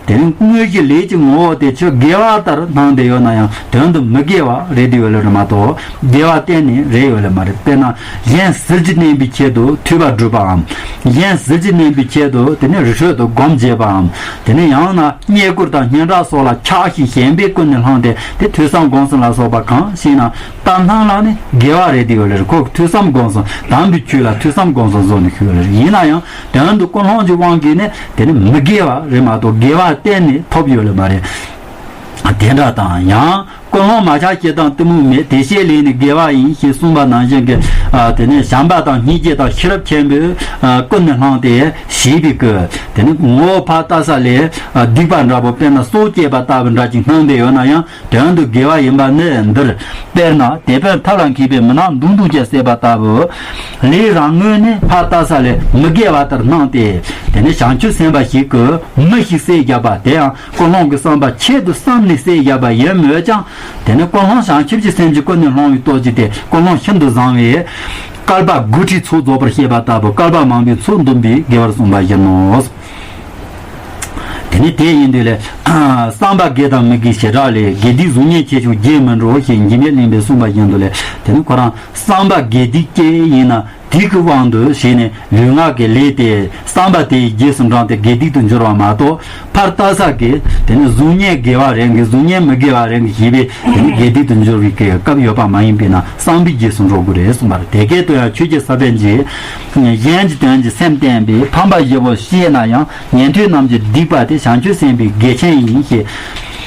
དེ་ནི་དངོས་གཞི་ལས་ཀྱི་ངོ་བོ་དེ་ཆོས་དགེ་བ་ལྟར་སྣང་བསྡད་ཡོད་ན་ཡང་དོན་དུ་མི་དགེ་བ་རེད་དེ་ཡོད་ལེ་རེད་མ་གཏོགས། དགེ་བ་གཏན་ནས་རེད་ཡོད་ལེ་མ་རེད། དཔེར་ན་གཞན་ཟིལ་གྱིས་མནན་པའི་ཆེད་དུ་ཐོས་པ་སྒྲུབ་པའམ། གཞན་ཟིལ་གྱིས་མནན་པའི་ཆེད་དུ་དེ་ནི་རི་ཁྲོད་དུ་སྒོམ་བྱེད་པའམ། དེ་ནི་ཡང་ན་རྙེད་བཀུར་དང་སྙན་གྲགས་སོགས་ལ་ཆགས་ཤིང་ཞེན་པས་ཀུན་ནས་བསླངས་ཏེ་དེ་ཐོས་བསམ་སྒོམ་གསུམ་ལ་སོགས་པ་གང་ཞིག་ན་ལྟར་སྣང་ལ་ནི་དགེ་བ་རེད་དེ་ཡོད་ལེ་རེད། ཁོ་ཐོས་བསམ་སྒོམ་གསུམ་དམ་པའི་ཆོས་ལ་ཐོས་བསམ་སྒོམ་གསུམ་བཟོ་ནས་ཤོད་ལེ་རེད། ཡིན་ན་ཡང་དོན་དུ་ཀུན་སློང་གི་དབང་གིས་ནི་དེ་ནི་མི་དགེ་བ་རེད་མ་གཏོགས་དགེ་བ་གཏན་ནས་ཐོབ་ཡོད་ལེ་མ་རེད། དེ་འདྲ་དང་ཡང་ཀུན་སློང་མ་ཆགས་ཞེ་སྡང་གཏི་མུག་མེད། དེ་བཞིན་ལས་ནི་དགེ་བ་ཡིན་ཞེས་གསུངས་པ་ནང་བཞིན་གྱི། དེ་ནི་བྱམས་པ་དང་སྙིང་རྗེ་དང་ཤེས་རབ་ཆེན་པོས་ཀུན་ནས་བསླངས་ཏེ་བྱས་པའི་སྐུ། དེ་ནི་ངོ་བོ་ཕར་ལྟ་ས་ལས་སྡིག་པ་འདྲ་པོ་དཔེར་ན་སྲོག་བཅད་པ་ལྟ་བུ་འདྲ་ཅིག་སྣང་བསྡད་ཡོད་ན་ཡང་། དོན་དུ་དགེ་བ་ཡིན་པ་ནི་འདིར། དཔེར་ན་དེད་དཔོན་ཐབས་ལ་མཁས་པས་མི་ནག་མདུང་མདུང་བཅད་བསད་པ་ལྟ་བུ། ལས་རང་ངོས་ནས་ཕར་ལྟ་ས་ལས་མི་དགེ་བ་ལྟར་སྣང་སྟེ། དེ་ནི་བྱང་ཆུབ་སེམས་དཔའ་ཞིག་གིས་མི་ཞིག་བསད་བཞག་པ་དེ་ཡང་ཀུན་སློང་གི་བསམ་པ་ཆེད་དུ་བསམ་ནས་བསད་བཞག་པ་ཡིན་མོད་ཀྱང་། དེ་ནི་ཀུན་སློང་བྱང་ཆུབ་ཀྱི་སེམས་ཀྱིས་ཀུན་ནས་བསླངས་པའི་སྟོབས་ཀྱིས་དེ་ཀུན་སློང་ཤིན་ཏུ་བཟང་བས། བསྐལ་པ་དགུ་ཁྲིའི་ཚོགས་རྫོགས་པར་བཤད་པ་ལྟ་བུ། བསྐལ་པ་མང་པོའི་ཚོགས་འདུམ་པའི་དགེ་བར་གསུངས་པ་ཡིན་ནོ། དེ་ ནི་དེ་ཡིན་དུས་ལས། བསམ་པ་དགེ་དང་མི་དགེའི་བྱེ་བྲག་ལས། དགེ་སྡིག་གཟུགས་བརྙན་ཆེ་ཆུང་རྒྱས་མི་འགྲོ་ཞེས་འཇིགས་མེད་གླིང་པས་གསུངས་པ་བཞིན་དུ་ལས། དེ་ནི་ཁོ་རང་བསམ་པ་དགེ་སྡིག་ཅན་ཡིན་ན་དེ་གི་དབང་དུ་བྱས་ནས་ལུས་ངག་གི་ལས་དེ་བསམ་པ་དེའི་རྗེས་སུ་འབྲངས་ཏེ་དགེ་སྡིག་ཏུ་འགྱུར་བ་མ་གཏོགས། ཕར་ལྟ་ས་གི་དེ་ནི་གཟུགས་བརྙན་དགེ་བ་རེད་གི་གཟུགས་བརྙན་མི་དགེ་བ་རེད་གི་ཞེས་པའི་དེ་ནི་དགེ་སྡིག་ཏུ་འགྱུར་བའི་གི་སྐབས་ཡོད་པ་མ་ཡིན་པས་ན་བསམ་པའི་རྗེས་སུ་འགྲོ་དགོས་རེད་གསུངས་པ་རེད། དེ་སྐད་དུ་ཡང་ཆོས་ཀྱི་ས་པཎ་གྱིས། གཞན་གྱི་དོན་གྱི་སེམས་བརྟན་པས་ཕམ་པ་བཞི་པོ་ཤེས་ན་ཡང་། ཉན་ཐོས་རྣམས་ཀྱི་སྡིག་པ་དེ་བྱང་ཆུབ་སེམས་དཔའི་དགེ་ཆེན་ཡིན་ཞེས།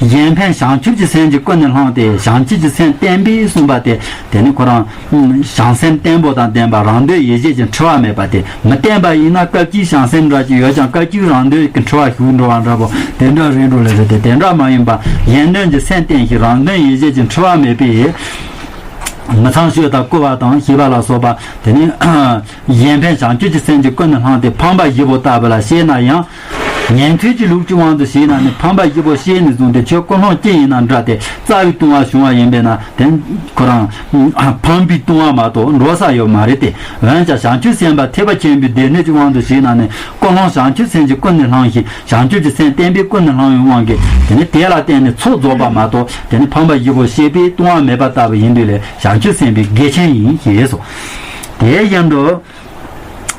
གཞན་ཕན་བྱང་ཆུབ་ཀྱི་སེམས་ཀྱིས་ཀུན་ནས་བསླངས་ཏེ་བྱང་ཆུབ་ཀྱི་སེམས་བརྟན་པས་གསུངས་པ་དེ་དེ་ནི་ཁོ་རང་བྱང་སེམས་བརྟན་པོ་དང་ལྡན་པ་རང་དོན་ཡིད་བྱེད་ཀྱི་འཁྲུལ་བ་མེད་པ་དེ་མི་བརྟན་པ་ཡིན་ན་སྐབས་གཅིག་བྱང་སེམས་འདྲ་ཅིག་ཡོད་ཀྱང་སྐབས་གཅིག་རང་དོན་གྱི་འཁྲུལ་བ་ཞུགས་འགྲོ་བ་འདྲ་པོ་དེ་འདྲ་རེད་འགྲོ་ལེ་རེད་དེ། དེ་འདྲ་མ་ཡིན་པ་གཞན་དོན་གྱི་སེམས་བརྟན་ཞིང་རང་དོན་ཡིད་བྱེད་ཀྱི་འཁྲུལ་བ་མེད་པས། མི་ཚངས་སྤྱོད་དང་བསྐུལ་བ་དང་ཞེས་པ་ལ་སོགས་པ་དེ་ནི། གཞན་ཕན་བྱང་ཆུབ་ཀྱི་སེམས་ཀྱིས་ཀུན་ནས་བསླངས་ཏེ་ཕམ་པ་བཞི་པོ་ལྟ་བུ་ལ་ཤེས་ན་ཡང་། ཉན་ཐོས་ཀྱི་ལུགས་ཀྱི་དབང་དུ་བྱས་ན་ནི་ཕམ་པ་བཞི་པོ་ཤེས་ནས་བཟུང་སྟེ་ཆོས་ཀུན་སློང་ཅི་ཡིན་ན་འདྲ་སྟེ་རྩ་བའི་ལྟུང་བ་བྱུང་བ་ཡིན་པས་ན་དེ་ཁོ་རང་ཕམ་པའི་ལྟུང་བ་མ་གཏོགས་འགྲོ་ས་ཡོད་མ་རེད་དེ། འོན་ཀྱང་བྱང་ཆུབ་སེམས་དཔའ་ཐེག་པ་ཆེན་པོའི་སྡེ་སྣོད་ཀྱི་དབང་དུ་བྱས་ན་ནི་ཀུན་སློང་བྱང་ཆུབ་སེམས་ཀྱིས་ཀུན་ནས་བསླངས་ཤིང་བྱང་ཆུབ་ཀྱི་སེམས་བརྟན་པས་ཀུན་ནས་བསླངས་པའི་དབང་གིས་དེ་ནི་དེ་ལ་བརྟེན་ནས་ཚོགས་རྫོགས་པ་མ་གཏོགས་དེ་ནི་ཕམ་པ་བཞི་པོ་ཤེས་པའི་ལྟུང་བ་མེད་པ་ལྟ་བུ་ཡིན་དུས་ལས་བྱང་ཆུབ་སེམས་དཔའི་དགེ་ཆེན་ཡིན་ཞེས་སོ། དེ་བཞིན་དུ།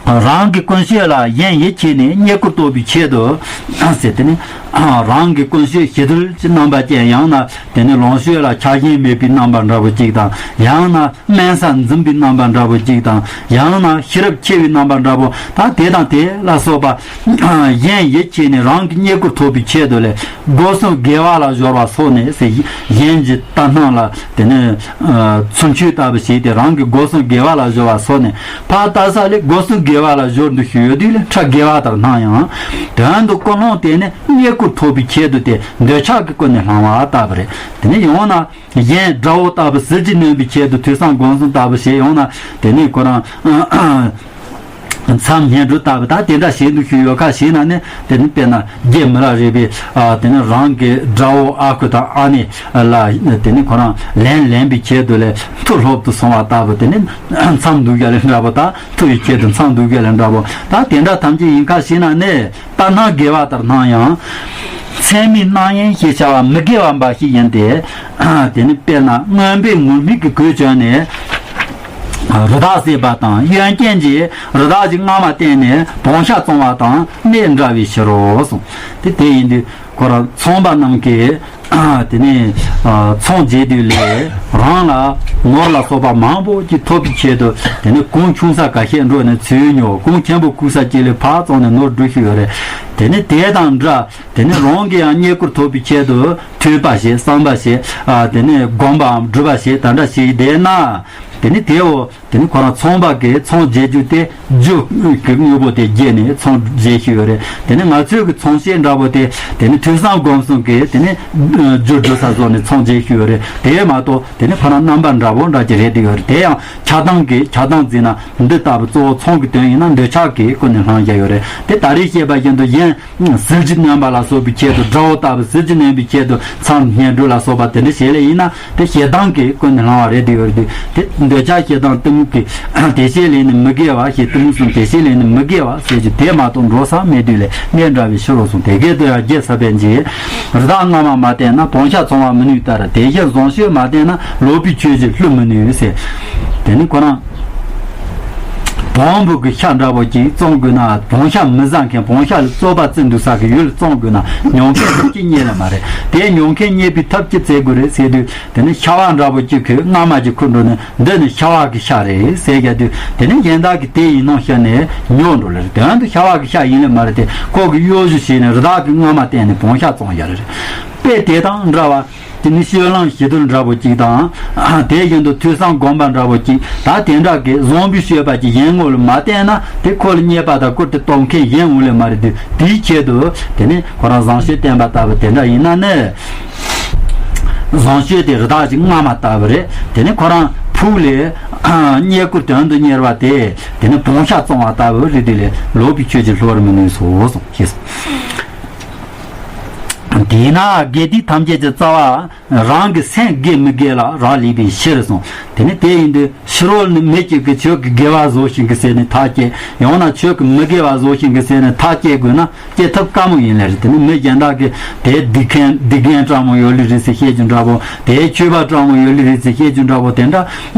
རང་གི་ཀུན་སྤྱོད་ལ་གཞན་ཡིད་ཆེས་ནས་རྙེད་བཀུར་རྟོགས་པའི་ཆེད་དུ། ཟེར་དེ་ནི། རང་གི་ཀུན་སྤྱོད་ཞི་དུལ་གྱི་རྣམ་པ་ཅན་ཡང་ན་དེ་ནི་ལོངས་སྤྱོད་ལ་ཆགས་ཞེན་མེད་པའི་རྣམ་པ་འདྲ་པོ་གཅིག་དང་ཡང་ན་དམན་ས་འཛིན་པའི་རྣམ་པ་འདྲ་པོ་གཅིག་དང་ཡང་ན་ཤེས་རབ་ཆེ་བའི་རྣམ་པ་འདྲ་པོ་དང་དེ་དང་དེ་ལ་སོགས་པ། གཞན་ཡིད་ཆེས་ནས་རང་གི་རྙེད་བཀུར་ཐོབ་པའི་ཆེད་དུ་ལས། སྒོ་གསུམ་དགེ་བ་ལ་སྦྱོར་བ་སོགས་ནས་ཟེར། གཞན་གྱི་ལྟ་སྣང་ལ་དེ་ནས་ཚུར་འཆུས་ལྟ་བུ་བྱས་ཏེ་རང་གི་སྒོ་གསུམ་དགེ་བ་ལ་སྦྱོར་བ་སོགས་ནས་ཕར་ལྟ་ས་ལས་སྒོ་གསུམ་དགེ་བ་ལ་སྦྱོར་འདུ་ཞུ་ཡོད་དུས་ལས་ཁྲ་དགེ་བ་དག་སྣང་ཡང་། དོན་དུ་ཀུན་སློང་དེ་ནི་རྙེད་བཀུར་ཐོབ་པའི་ཆེད་དུ་སྟེ་འདོད་ཆགས་ཀྱིས་ཀུན་ནས་བསླང་བ་ལྟ་བུ་རེད། དེ་ནས་ཡང་ན་གཞན་དགྲ་བོ་ལྟ་བུ་ཟིལ་གྱིས་གནོན་པའི་ཆེད་དུ་ཐོས་བསམ་སྒོམ་གསུམ་ལྟ་བུ་བྱས་ཡང་ན་དེ་ནས་ཁོ་རང་། མཚམས་བསྙེན་སྒྲུབ་ལྟ་བུ་དང་དེ་འདྲ་བྱེད་འདུག་ཞུ་ཡོད་ཁ་ཞིག་ན་ནི་དེ་ནི་དཔེར་ན་རྒྱུད་མི་ལ་རས་པའི་དེ་ནི་རང་གི་དགྲ་བོ་ཨ་ཁུ་དང་ཨ་ནེ་ལ་དེ་ནི་ཁོ་རང་ལན་ལེན་པའི་ཆེད་དུ་ལས་མཐུ་སློབ་ཏུ་སོང་བ་ལྟ་བུ་དེ་ནི་མཚམས་འདུག་ཡ་ལས་འདྲ་བོ་དང་མཐུ་ཡི་ཆེད་དུ་མཚམས་འདུག་ཡ་ལས་འདྲ་བོ་དང་དེ་འདྲ་ཐམས་ཅད་ཡིན་ཁ་ཞིག་ན་ནི་ལྟ་སྣང་དགེ་བ་ལྟར་སྣང་ཡང་། མཚན་མའི་རྣམ་གཡེང་ཞེས་བྱ་བ་མི་དགེ་བ་འབའ་ཞིག་ཡིན་ཏེ། དེ་ནི་དཔེར་ན་རྔོན་པས་ངུར་སྨྲིག་གི་གོས་གྱོན་ནས། རི་དྭགས་བསད་པ་དང་གཡོན་རྐྱེན་གྱིས་རི་དྭགས་ཀྱི་རྔ་མ་བསྟན་ནས་བོང་ཤ་བཙོང་བ་དང་གནས་འདྲ་བའི་ཕྱིར་རོ་གསུངས། དེ་དེ་ཡིན་དུས་ཁོ་རང་ཚོང་པ་རྣམས་ཀྱིས་དེ་ནས་ཚོང་རྒྱག་དུས་ལས་རང་ལ་ནོར་ལ་སོགས་པ་མང་པོ་ཅིག་ཐོབ་པའི་ཆེད་དུ་དེ་ནས་གོང་ཆུང་ས་ཁ་ཤས་འགྲོ་ནས་ཚུར་ཉོ། གོང་ཆེན་པོ་ཁུག་ས་ཅིག་ལས་ཕར་བཙོང་ནས་ནོར་སྒྲུབ་ཤེས་ཡོད་རེད། དེ་ནས་དེ་དང་འདྲ། དེ་ནས་རང་གི་ཡང་རྙེད་བཀུར་ཐོབ་པའི་ཆེད་དུ་ཐོས་པ་བྱེད་བསམ་པ་བྱེད། དེ་ནས་སྒོམ་པའམ་སྒྲུབ་པ་བྱེད་ད་འདྲ་བྱེད་བསྡད་ན། དེ་ནས་དེའོ་དེ་ནས་ཁོ་རང་ཚོང་པ་གིས་ཚོང་རྒྱག་རྒྱུ་དེ་རྒྱུ་གི་དངོས་པོ་དེ་བརྗེས་ནས་ཚོང་རྒྱག་ཤེས་ཡོད་རེད། དེ་ནས་ང་ཚོའི་གི་ཚོང་བྱེད་འདྲ་པོ་དེ་དེ་ནས་ཐོས་བསམ་སྒོམ་གསུམ་གིས་དེ་ནས་རྒྱུ་སྒྲུབ་ས་བཟོ་ནས་ཚོང་རྒྱག་ཤེས་ཡོད་རེད། དེ་མ་གཏོགས་དེ་ནས་ཁོ་རང་རྣམ་པ་འདྲ་པོ་འདྲ་ཅིག་རེད་བསྡད་ཡོད་རེད། དེ་ཡང་ཆགས་སྡང་གིས་ཆགས་སྡང་བརྩིས་ན་འདི་ལྟ་བུ་གཙོ་བོ་ཚོང་གི་དོན་ཡིན་ན་འདོད་ཆགས་ཀྱིས་ཀུན་ནས་བསླངས་བཞག་ཡོད་རེད། དེ་ད་རེས་བཤད་པ་བཞིན་དུ་གཞན། ཟིལ་གྱིས་གནོན་པ་ལ་སོགས་པའི་ཆེད་དུ་དགྲ་བོ་ལྟ་བུ་ཟིལ་གྱིས་གནོན་པའི་ཆེད་དུ་མཚམས་བསྙེན་སྒྲུབ་ལ་སོགས་པ་དེ་འདྲ་བྱེད་ལེ་ཡིན་ན་དེ་ཞེ་སྡང་གིས་ཀུན་ནས་བསླངས་པ་རེད་དེ་ཡོད་རེད། དེ་འདོད་ཆགས་ཞེ་སྡང་གཏི་མུག་གིས་དེ་བྱེད་ལེ་ནི་མི་དགེ་བ་ཞེས་གཏི་མུག་གསུམ་དེ་བྱེད་ལེ་ནི་མི་དགེ་བ་ཟེར་གྱི་དེ་མ་གཏོགས་འགྲོ་ས་མེད་དུས་ལས་གནས་འདྲ་བའི་ཕྱིར་རོ་གསུངས། དེ་སྐད་དུ་ཡང་རྒྱལ་ས་པཎ་གྱིས། རི་དྭགས་རྔ་མ་མ་བསྟན་ན་བོང་ཤ་བཙོང་བ་མི་ནུས་ལྟར་དེ་བཞིན་བཟང་སྤྱོད་མ་བསྟན་ན་ལོག་པའི་ཆོས་ཀྱིས་བསླུ་མི་ནུས་ཟེར། དེ་ནི་ཁོ་རང་། བོང་བུ་གི་ཤ་འདྲ་པོ་ཅིག་བཙོང་དགོས་ན་བོང་ཤ་མི་ཟ་མཁན་བོང་ཤ་ལ་རྩོད་པ་རྩེ་འདུག་ས་གི་ཡུལ་བཙོང་དགོས་ན་ཉོ་མཁན་ཅིག་རྙེད་ལེ་མ་རེད། དེ་ཉོ་མཁན་རྙེད་པའི་ཐབས་ཅི་བཙལ་དགོས་རེད་ཟེར་དུས་དེ་ནི་ཤ་བ་འདྲ་པོ་ཅིག་གི་རྔ་མ་ཅིག་ཁུར་འགྲོ་ནས་འདི་ནི་ཤ་བ་གི་ཤ་རེད་ཟེར་རྒྱག་དུས་དེ་ནི་གཞན་དག་གིས་དེ་ཡིན་ནོ་ཤོད་ནས་ཉོ་འགྲོ་ལེ་རེད། དོན་དུ་ཤ་བ་གི་ཤ་ཡིན་ལེ་མ་རེད་དེ་ཁོ་གི་གཡོ་ཞུ་བྱས་ནས་རི་དྭགས་ཀྱི་རྔ་མ་བསྟན་ནས་བོང་ཤ་བཙོང་ཡ་རེད། དཔེ་དེ་དང་འདྲ་བ། དེ་ནི་སྤྱོད་ལམ་ཞི་དུལ་འདྲ་པོ་གཅིག་དང་། དེ་བཞིན་དུ་ཐོས་བསམ་སྒོམ་པ་འདྲ་པོ་གཅིག་ད་དེ་འདྲ་གི་བཟང་པོའི་སྤྱོད་པ་གཅིག་གཞན་ངོ་ལ་མ་བསྟན་ན་དེ་ཁོ་ལ་རྙེད་པ་དང་བཀུར་སྟི་སྟོབས་མཁན་གཞན་འོང་ལེ་མ་རེད་དུས་དེའི་ཆེད་དུ་དེ་ནི་ཁོ་རང་བཟང་སྤྱོད་བསྟན་པ་ལྟ་བུ་དེ་འདྲ་ཡིན་ན་ནི། བཟང་སྤྱོད་དེ་རི་དྭགས་ཀྱི་རྔ་མ་ལྟ་བུ་རེད། དེ་ནི་ཁོ་རང་ཕུག་ལས་རྙེད་བཀུར་དོན་དུ་གཉེར་བ་དེ་དེ་ནི་བོང་ཤ་བཙོང་བ་ལྟ་བུ་རེད་དེ་ལས་ལོག་པའི་ཆོས་ཀྱིས་བསླུ་བར་མི་ནུས་སོ་གསུངས་ཞེས་སོ། དེས་ན་དགེ་སྡིག་ཐམས་ཅད་ཀྱི་རྩ་བ། རང་གི་སེམས་དགེ་མི་དགེ་ལ་རག་ལས་པའི་ཕྱིར་གསུངས། དེ་ནི་དེ་ཡིན་དུས་ཕྱི་རོལ་ནི་མི་གཅིག་གིས་ཁྱོད་ཀྱི་དགེ་བ་བཟོ་ཞིང་གི་ཟེར་ནས་ཐག་བཅད། ཡང་ན་ཁྱོད་ཀྱི་མི་དགེ་བ་བཟོ་ཞིང་གི་ཟེར་ནས་ཐག་བཅད་དགོས་ན་བཅད་ཐབས་དཀའ་མོ་ཡིན་ལེ་རེད། དེ་ནི་མི་གཞན་དག་གིས་དེ་སྡིག་མཁན་སྡིག་རྒན་སྤྲང་མོ་ཡོད་ལེ་རེད་ཟེར་བཤད་རྒྱུ་འདྲ་པོ། དེ་ཆོས་པ་སྤྲང་མོ་ཡོད་ལེ་རེད་ཟེར་བཤད་རྒྱུ་འདྲ་པོ་དེ་འདྲ་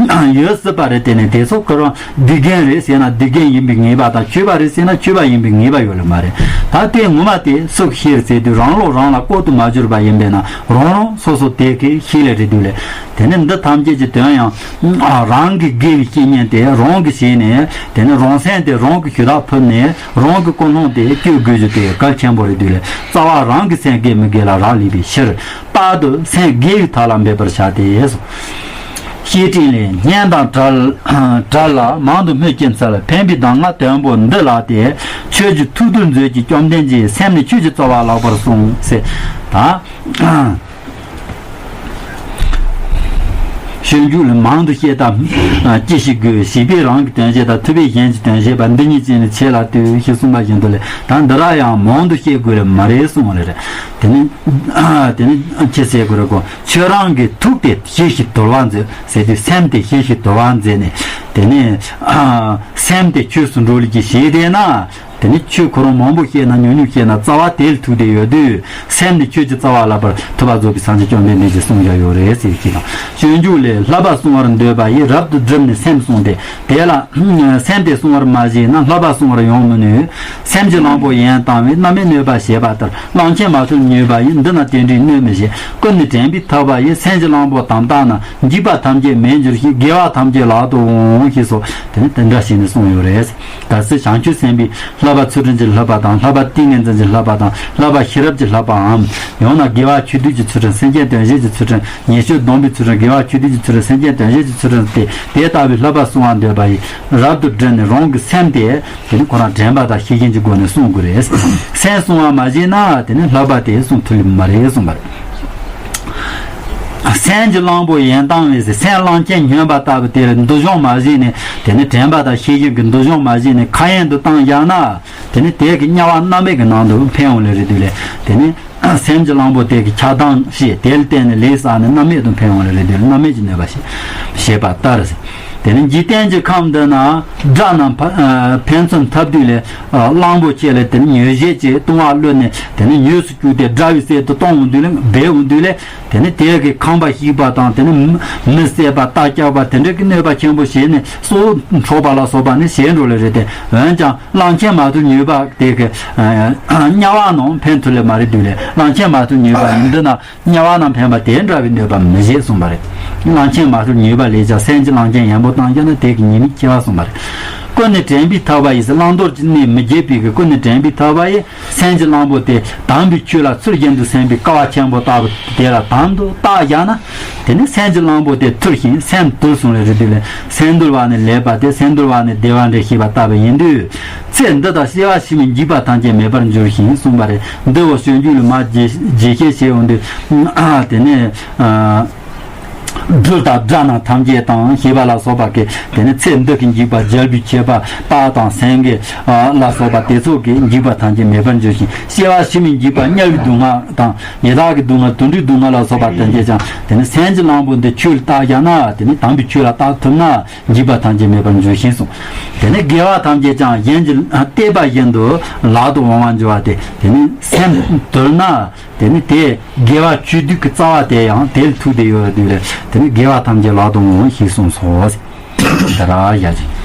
ཡོད་སྲིད་པ་རེད། དེ་ནི་དེ་ཚོ་ཁོ་རང་སྡིག་རྒན་རེད་ཟེར་ན་སྡིག་རྒན་ཡིན་པའི་ངེས་པ་དང་། ཆོས་པ་རེད་ཟེར་ན་ཆོས་པ་ཡིན་པའི་ངེས་པ་ཡོད་ལེ་མ་རེད། ད་དེ་ངོ་མ་དེ་སུ་ཤེས་ཟེར་དུས་རང་བློ་རང་ལ་ལྐོག་ཏུ་མ་གྱུར་པ་ཡིན་པས་ན་རང་རང་སོ་སོ་དེ་གིས་ཤེས་ལེ་རེད་འདུག་ལེ། དེ་ནི་འདི་ཐམས་ཅད་ཀྱི་དོན་ཡང་རང་གི་དགེ་བའི་བཤེས་གཉེན་དེ་རང་གིས་བྱས་ནས། དེ་ནི་རང་སེམས་དེ་རང་གིས་ཞུ་དག་ཕུལ་ནས་རང་གི་ཀུན་སློང་དེ་བཅོས་དགོས་རྒྱུ་དེ་གལ་ཆེན་པོ་རེད་འདུག་ལེ། རྩ་བ་རང་གི་སེམས་དགེ་མི་དགེ་ལ་རག་ལས་པའི་ཕྱིར། རྟག་ཏུ་སེམས་དགེ་བའི་ཐབས་ལ་འབད་པར་བྱ་སྟེ། བཤེས་སྤྲིང་ལས། སྙན་དང་བྲལ་བྲལ་ལ་མང་དུ་སྨོས་ཀྱིན་འཚལ། ཕན་པའི་གདམས་ངག་དོན་པོ་འདི་ལགས་ཏེ། ཆོས་ཀྱི་ཐུགས་རྡུལ་མཛོད་ཀྱི་བཅོམ་ལྡན་གྱིས། སེམས་ནི་ཆོས་ཀྱི་རྩ་བ་ལགས་པར་གསུངས་ཟེར། ད་སྤྱོད་འཇུག་ལས། མང་དུ་བཤད་དང་ཅི་ཞིག་དགོས། བྱིས་པས་རང་གི་དོན་བྱེད་དང་། ཐུབ་པས་གཞན་གྱི་དོན་བྱེད་པ། འདི་ཉིད་ཀྱིས་ནི་ཆེ་ལ་ལྟོས། ཞེས་གསུངས་པ་བཞིན་དུ་ལས། ད་འདི་ར་ཡང་མང་དུ་བཤད་དགོས་ལེ་མ་རེད་གསུངས་ལེ་རེད། དེ་ནི་དེ་ནི་ཅི་ཟེར་དགོས་རེད་གོ། ཁྱོད་རང་གི་ཐུགས་དེ་ཞི་ཞིང་དུལ་བར་མཛོད་ཟེར་དུས་སེམས་དེ་ཞི་ཞིང་དུལ་བར་མཛད་ནས། དེ་ནས་ཨ་སེམས་དེ་ཆོས་སུ་འགྲོ་ལེ་གི་བྱས་བསྡད་ན། དེ་ནས་ཆོས་ཁོ་རང་མང་པོ་བཤད་ན་ཉུང་ཉུང་བཤད་ན་རྩ་བ་དེ་ལ་ཐུག་བསྡད་ཡོད་དུས། སེམས་ནི་ཆོས་ཀྱི་རྩ་བ་ལགས་པར་ཐུབ་པ་རྫོགས་པའི་སངས་རྒྱས་བཅོམ་ལྡན་འདས་ཀྱིས་གསུངས་བཞག་ཡོད་རེད་ཟེར་གྱི་དང་། སྤྱོད་འཇུག་ལས། བསླབ་པ་བསྲུང་བར་འདོད་པ་ཡིས། རབ་ཏུ་བསྒྲིམས་ནས་སེམས་བསྲུང་སྟེ། དེ་ལ་སེམས་དེ་བསྲུང་བར་མ་བྱས་ན་བསླབ་པ་བསྲུང་བར་ཡང་མི་ནུས། སེམས་ཀྱི་གླང་པོ་ཡན་བཏང་བས། རྣམ་སྨིན་གནོད་པ་བྱེད་པ་ལྟར། གླང་ཆེན་མ་ཐུལ་ཉོས་པ་ཡིས། འདི་ན་དེ་འདྲའི་གནོད་མི་བྱེད། ཀུན་ནས་དྲན་པའི་ཐག་པ་ཡིས། སེམས་ཀྱི་གླང་པོ་དམ་བཏགས་ན། འཇིགས་པ་ཐམས་ཅད་མེད་འགྱུར་ཞིང་། དགེ་བ་ཐམས་ཅད་ལག་ཏུ་འོང་། ཞེས་སོགས་དེ་ནི་དེ་འདྲ་བྱས་ནས་གསུངས་ཡོད་རེད། གལ་སྲིད་བྱང་ཆུབ་སེམས་དཔའི་བསླབ་པ་ཚུལ་ཁྲིམས་ཀྱི་བསླབ་པ་དང་། བསླབ་པ་ཏིང་ངེ་འཛིན་གྱི་བསླབ་པ་དང་། བསླབ་པ་ཤེས་རབ་ཀྱི་བསླབ་པའམ། ཡང་ན་དགེ་བ་ཆོས་སྡུད་ཀྱི་ཚུལ་ཁྲིམས། སེམས་ཅན་དོན་བྱེད་ཀྱི་ཚུལ་ཁྲིམས། ཉེས་སྤྱོད་སྡོམ་པའི་ཚུལ་ཁྲིམས། དགེ་བ་ཆོས་སྡུད་ཀྱི་ཚུལ་ཁྲིམས། སེམས་ཅན་དོན་བྱེད་ཀྱི་ཚུལ་ཁྲིམས་ཏེ། དེ་ལྟ་བུའི་བསླབ་པ་བསྲུང་བར་འདོད་པ་ཡིས། རབ་ཏུ་བསྒྲིམས་ནས་རང་གི་སེམས་དེ། དེ་ནི་ཁོ་རང་དྲན་པ་དང་ཤེས་བཞིན་གྱི་སྒོ་ནས་བསྲུང་དགོས་རེད། སེམས་བསྲུང་བ་མ་བྱས་ན་དེ་ནི་བསླབ་པ་དེ་བསྲུང་ཐུབ་ལེ་མ་རེད་གསུངས་པ་རེད། སེམས་ཀྱི་གླང་པོ་ཡན་བཏང་བས་ཟེར། སེམས་གླང་ཆེན་ཉོན་པ་ལྟ་བུ་དེ་ལ་འདུ་ཤོང་མ་བྱས་ནས། དེ་ནི་དྲན་པ་དང་ཤེས་བཞིན་གྱི་འདུ་ཤོང་མ་བྱས་ནས་ཁ་ཡན་དུ་བཏང་བཞག་ན། དེ་ནི་དེ་གི་དམྱལ་བ་རྣམ་སྨིན་གྱི་ནང་དུ་འཕེན་འོང་ལེ་རེད་འདུག་ལེ། དེ་ནི་སེམས་ཀྱི་གླང་པོ་དེ་གི་ཆགས་སྡང་ཞེས། དེ་ལ་བརྟེན་ནས་ལས་བསགས་ནས་རྣམ་སྨིན་དུ་འཕེན་འོང་ལེ་རེད་འདུག་ལེ། རྣམ་སྨིན་གྱི་གནོད་པ་ཞེས་བྱེད་པ་ལྟར་ཟེར། དེ་ནི་འཇིག་རྟེན་གྱི་ཁམས་འདི་ན་དགྲ་རྣམས་ཕ་ཕན་ཚུན་འཐབ་དུས་ལས། གླང་པོ་ཆེ་ལ་དེ་ནི་མྱོས་བྱེད་ཀྱི་ལྟུང་བ་གློད་ནས། དེ་ནི་མྱོས་སུ་བཅུག་སྟེ་དགྲ་བོའི་རྩལ་དུ་གཏོང་འོང་དུས་ལས། འབེབས་འོང་དུས་ལས། དེ་ནི་དེ་གི་ཁང་པ་བཤིག་པ་དང་། དེ་ནི་མི་བསད་པ་རྟ་བཅག་པ་དེ་འདྲ་གི་གནོད་པ་ཆེན་པོ་བྱས་ནས་སྲོག་འཕྲོག་པ་ལ་སོགས་པ་ནི་བྱེད་འགྲོ་ལེ་རེད་དེ། འོན་ཀྱང་གླང་ཆེན་མ་ཐུལ་ཉོས་པ་དེ་གི་དམྱལ་བ་ནང་འཕེན་ཐུབ་ལེ་མ་རེད་འདུག་ལེ། གླང་ཆེན་མ་ཐུལ་ཉོས་པ་ཡིན་འདི་ན། དམྱལ་བ་རྣམས་འཕེན་པ་དེ་འདྲ་བའི་གནོད་པ་མི་བྱེད་གསུངས་པ་རེད། གླང་ཆེན་མ་ཐུལ་ཉོས་པ་ལས་ཀྱང་། སེམས་ཀྱི་གླང་ཆེན་ཡན་པོ་བཏང་བཞག་ན་དེ་གི་ཉེས་དམིགས་ཆེ་བ་གསུངས་པ་རེད། ཀུན་ནས་དྲན་པའི་ཐག་པ་ཡིས། བླང་དོར་གྱི་གནས་མི་བརྗེད་པའི་གི། ཀུན་ནས་དྲན་པའི་ཐག་པ་ཡིས། སེམས་ཀྱི་གླང་པོ་དེ་དམ་པའི་ཆོས་ལ་ཚུལ་བཞིན་དུ་སེམས་པའི་ཀ་བ་ཆེན་པོ་ལྟ་བུ་དེ་ལ་དམ་དུ་བཏགས་བཞག་ན། དེ་ནི་སེམས་ཀྱི་གླང་པོ་དེ་ཐུལ་ཞིང་སེམས་དུལ་གསུངས་ལེ་རེད་འདུག་ལེ། སེམས་དུལ་བ་ནི་ལེགས་པ་སྟེ། སེམས་དུལ་བ་ནི་བདེ་བ་འདྲེན་ཞེས་པ་ལྟ་བུ་ཡིན་དུས། ཚེ་འདི་དང་སྐྱེ་བ་ཕྱི་མའི་འཇིགས་པ་ཐམས་ཅད་མེད་པར་འགྱུར་ཞིང་གསུངས་པ་རེད། འདི་འོ་སྤྱོད་འཇུག་ལས་མར་རྒྱས་རྒྱས་བཤད་བྱས་འོང་དུས། དེ་ནས་སྦྲུལ་དང་དགྲ་རྣམས་ཐམས་ཅད་དང་ཞེས་པ་ལ་སོགས་པ་གི། དེ་ནས་ཚེ་འདི་གི་འཇིགས་པ་བརྒྱལ་བའི་ཁྱད་པར། སྟག་དང་སེང་གེ་ལ་སོགས་པ་དེ་ཚོ་གི་འཇིགས་པ་ཐམས་ཅད་མེད་པར་འགྱུར་ཞིང་། སྐྱེ་བ་ཕྱི་མའི་འཇིགས་པ་དམྱལ་བའི་སྡུག་བསྔལ་དང་། ཡི་དྭགས་ཀྱི་སྡུག་བསྔལ། དུད་འགྲོའི་སྡུག་བསྔལ་ལ་སོགས་པ་ཐམས་ཅད་ཀྱང་། དེ་ནི་སེམས་ཀྱི་གླང་པོ་འདི་ཆོས་ལ་བཏགས་བཞག་ན། དེ་ནི་དམ་པའི་ཆོས་ལ་བཏགས་ཐུབ་ན། འཇིགས་པ་ཐམས་ཅད་མེད་པར་འགྱུར་ཞེས་གསུངས། དེ་ནི་དགེ་བ་ཐམས་ཅད་ཀྱང་གཞན་གྱིས་བལྟས་པ་བཞིན་དུ་ལག་ཏུ་འོང་བར་འགྱུར་བ་སྟེ། དེ་ནི་སེམས་དུལ་ན། དེ་ནི་དེ་དགེ་བ་ཆོས་སྡུད་ཀྱི་རྩ་བ་དེ་ཡང་དེ་ལ་ཐུག་བསྡད་ཡོད་དུས་ལས། དེ་ནི་དགེ་བ་ཐམས་ཅད་ལག་ཏུ་འོང་ཞེས་གསུངས་སོ། དེ་ར་ཡ་ཅིག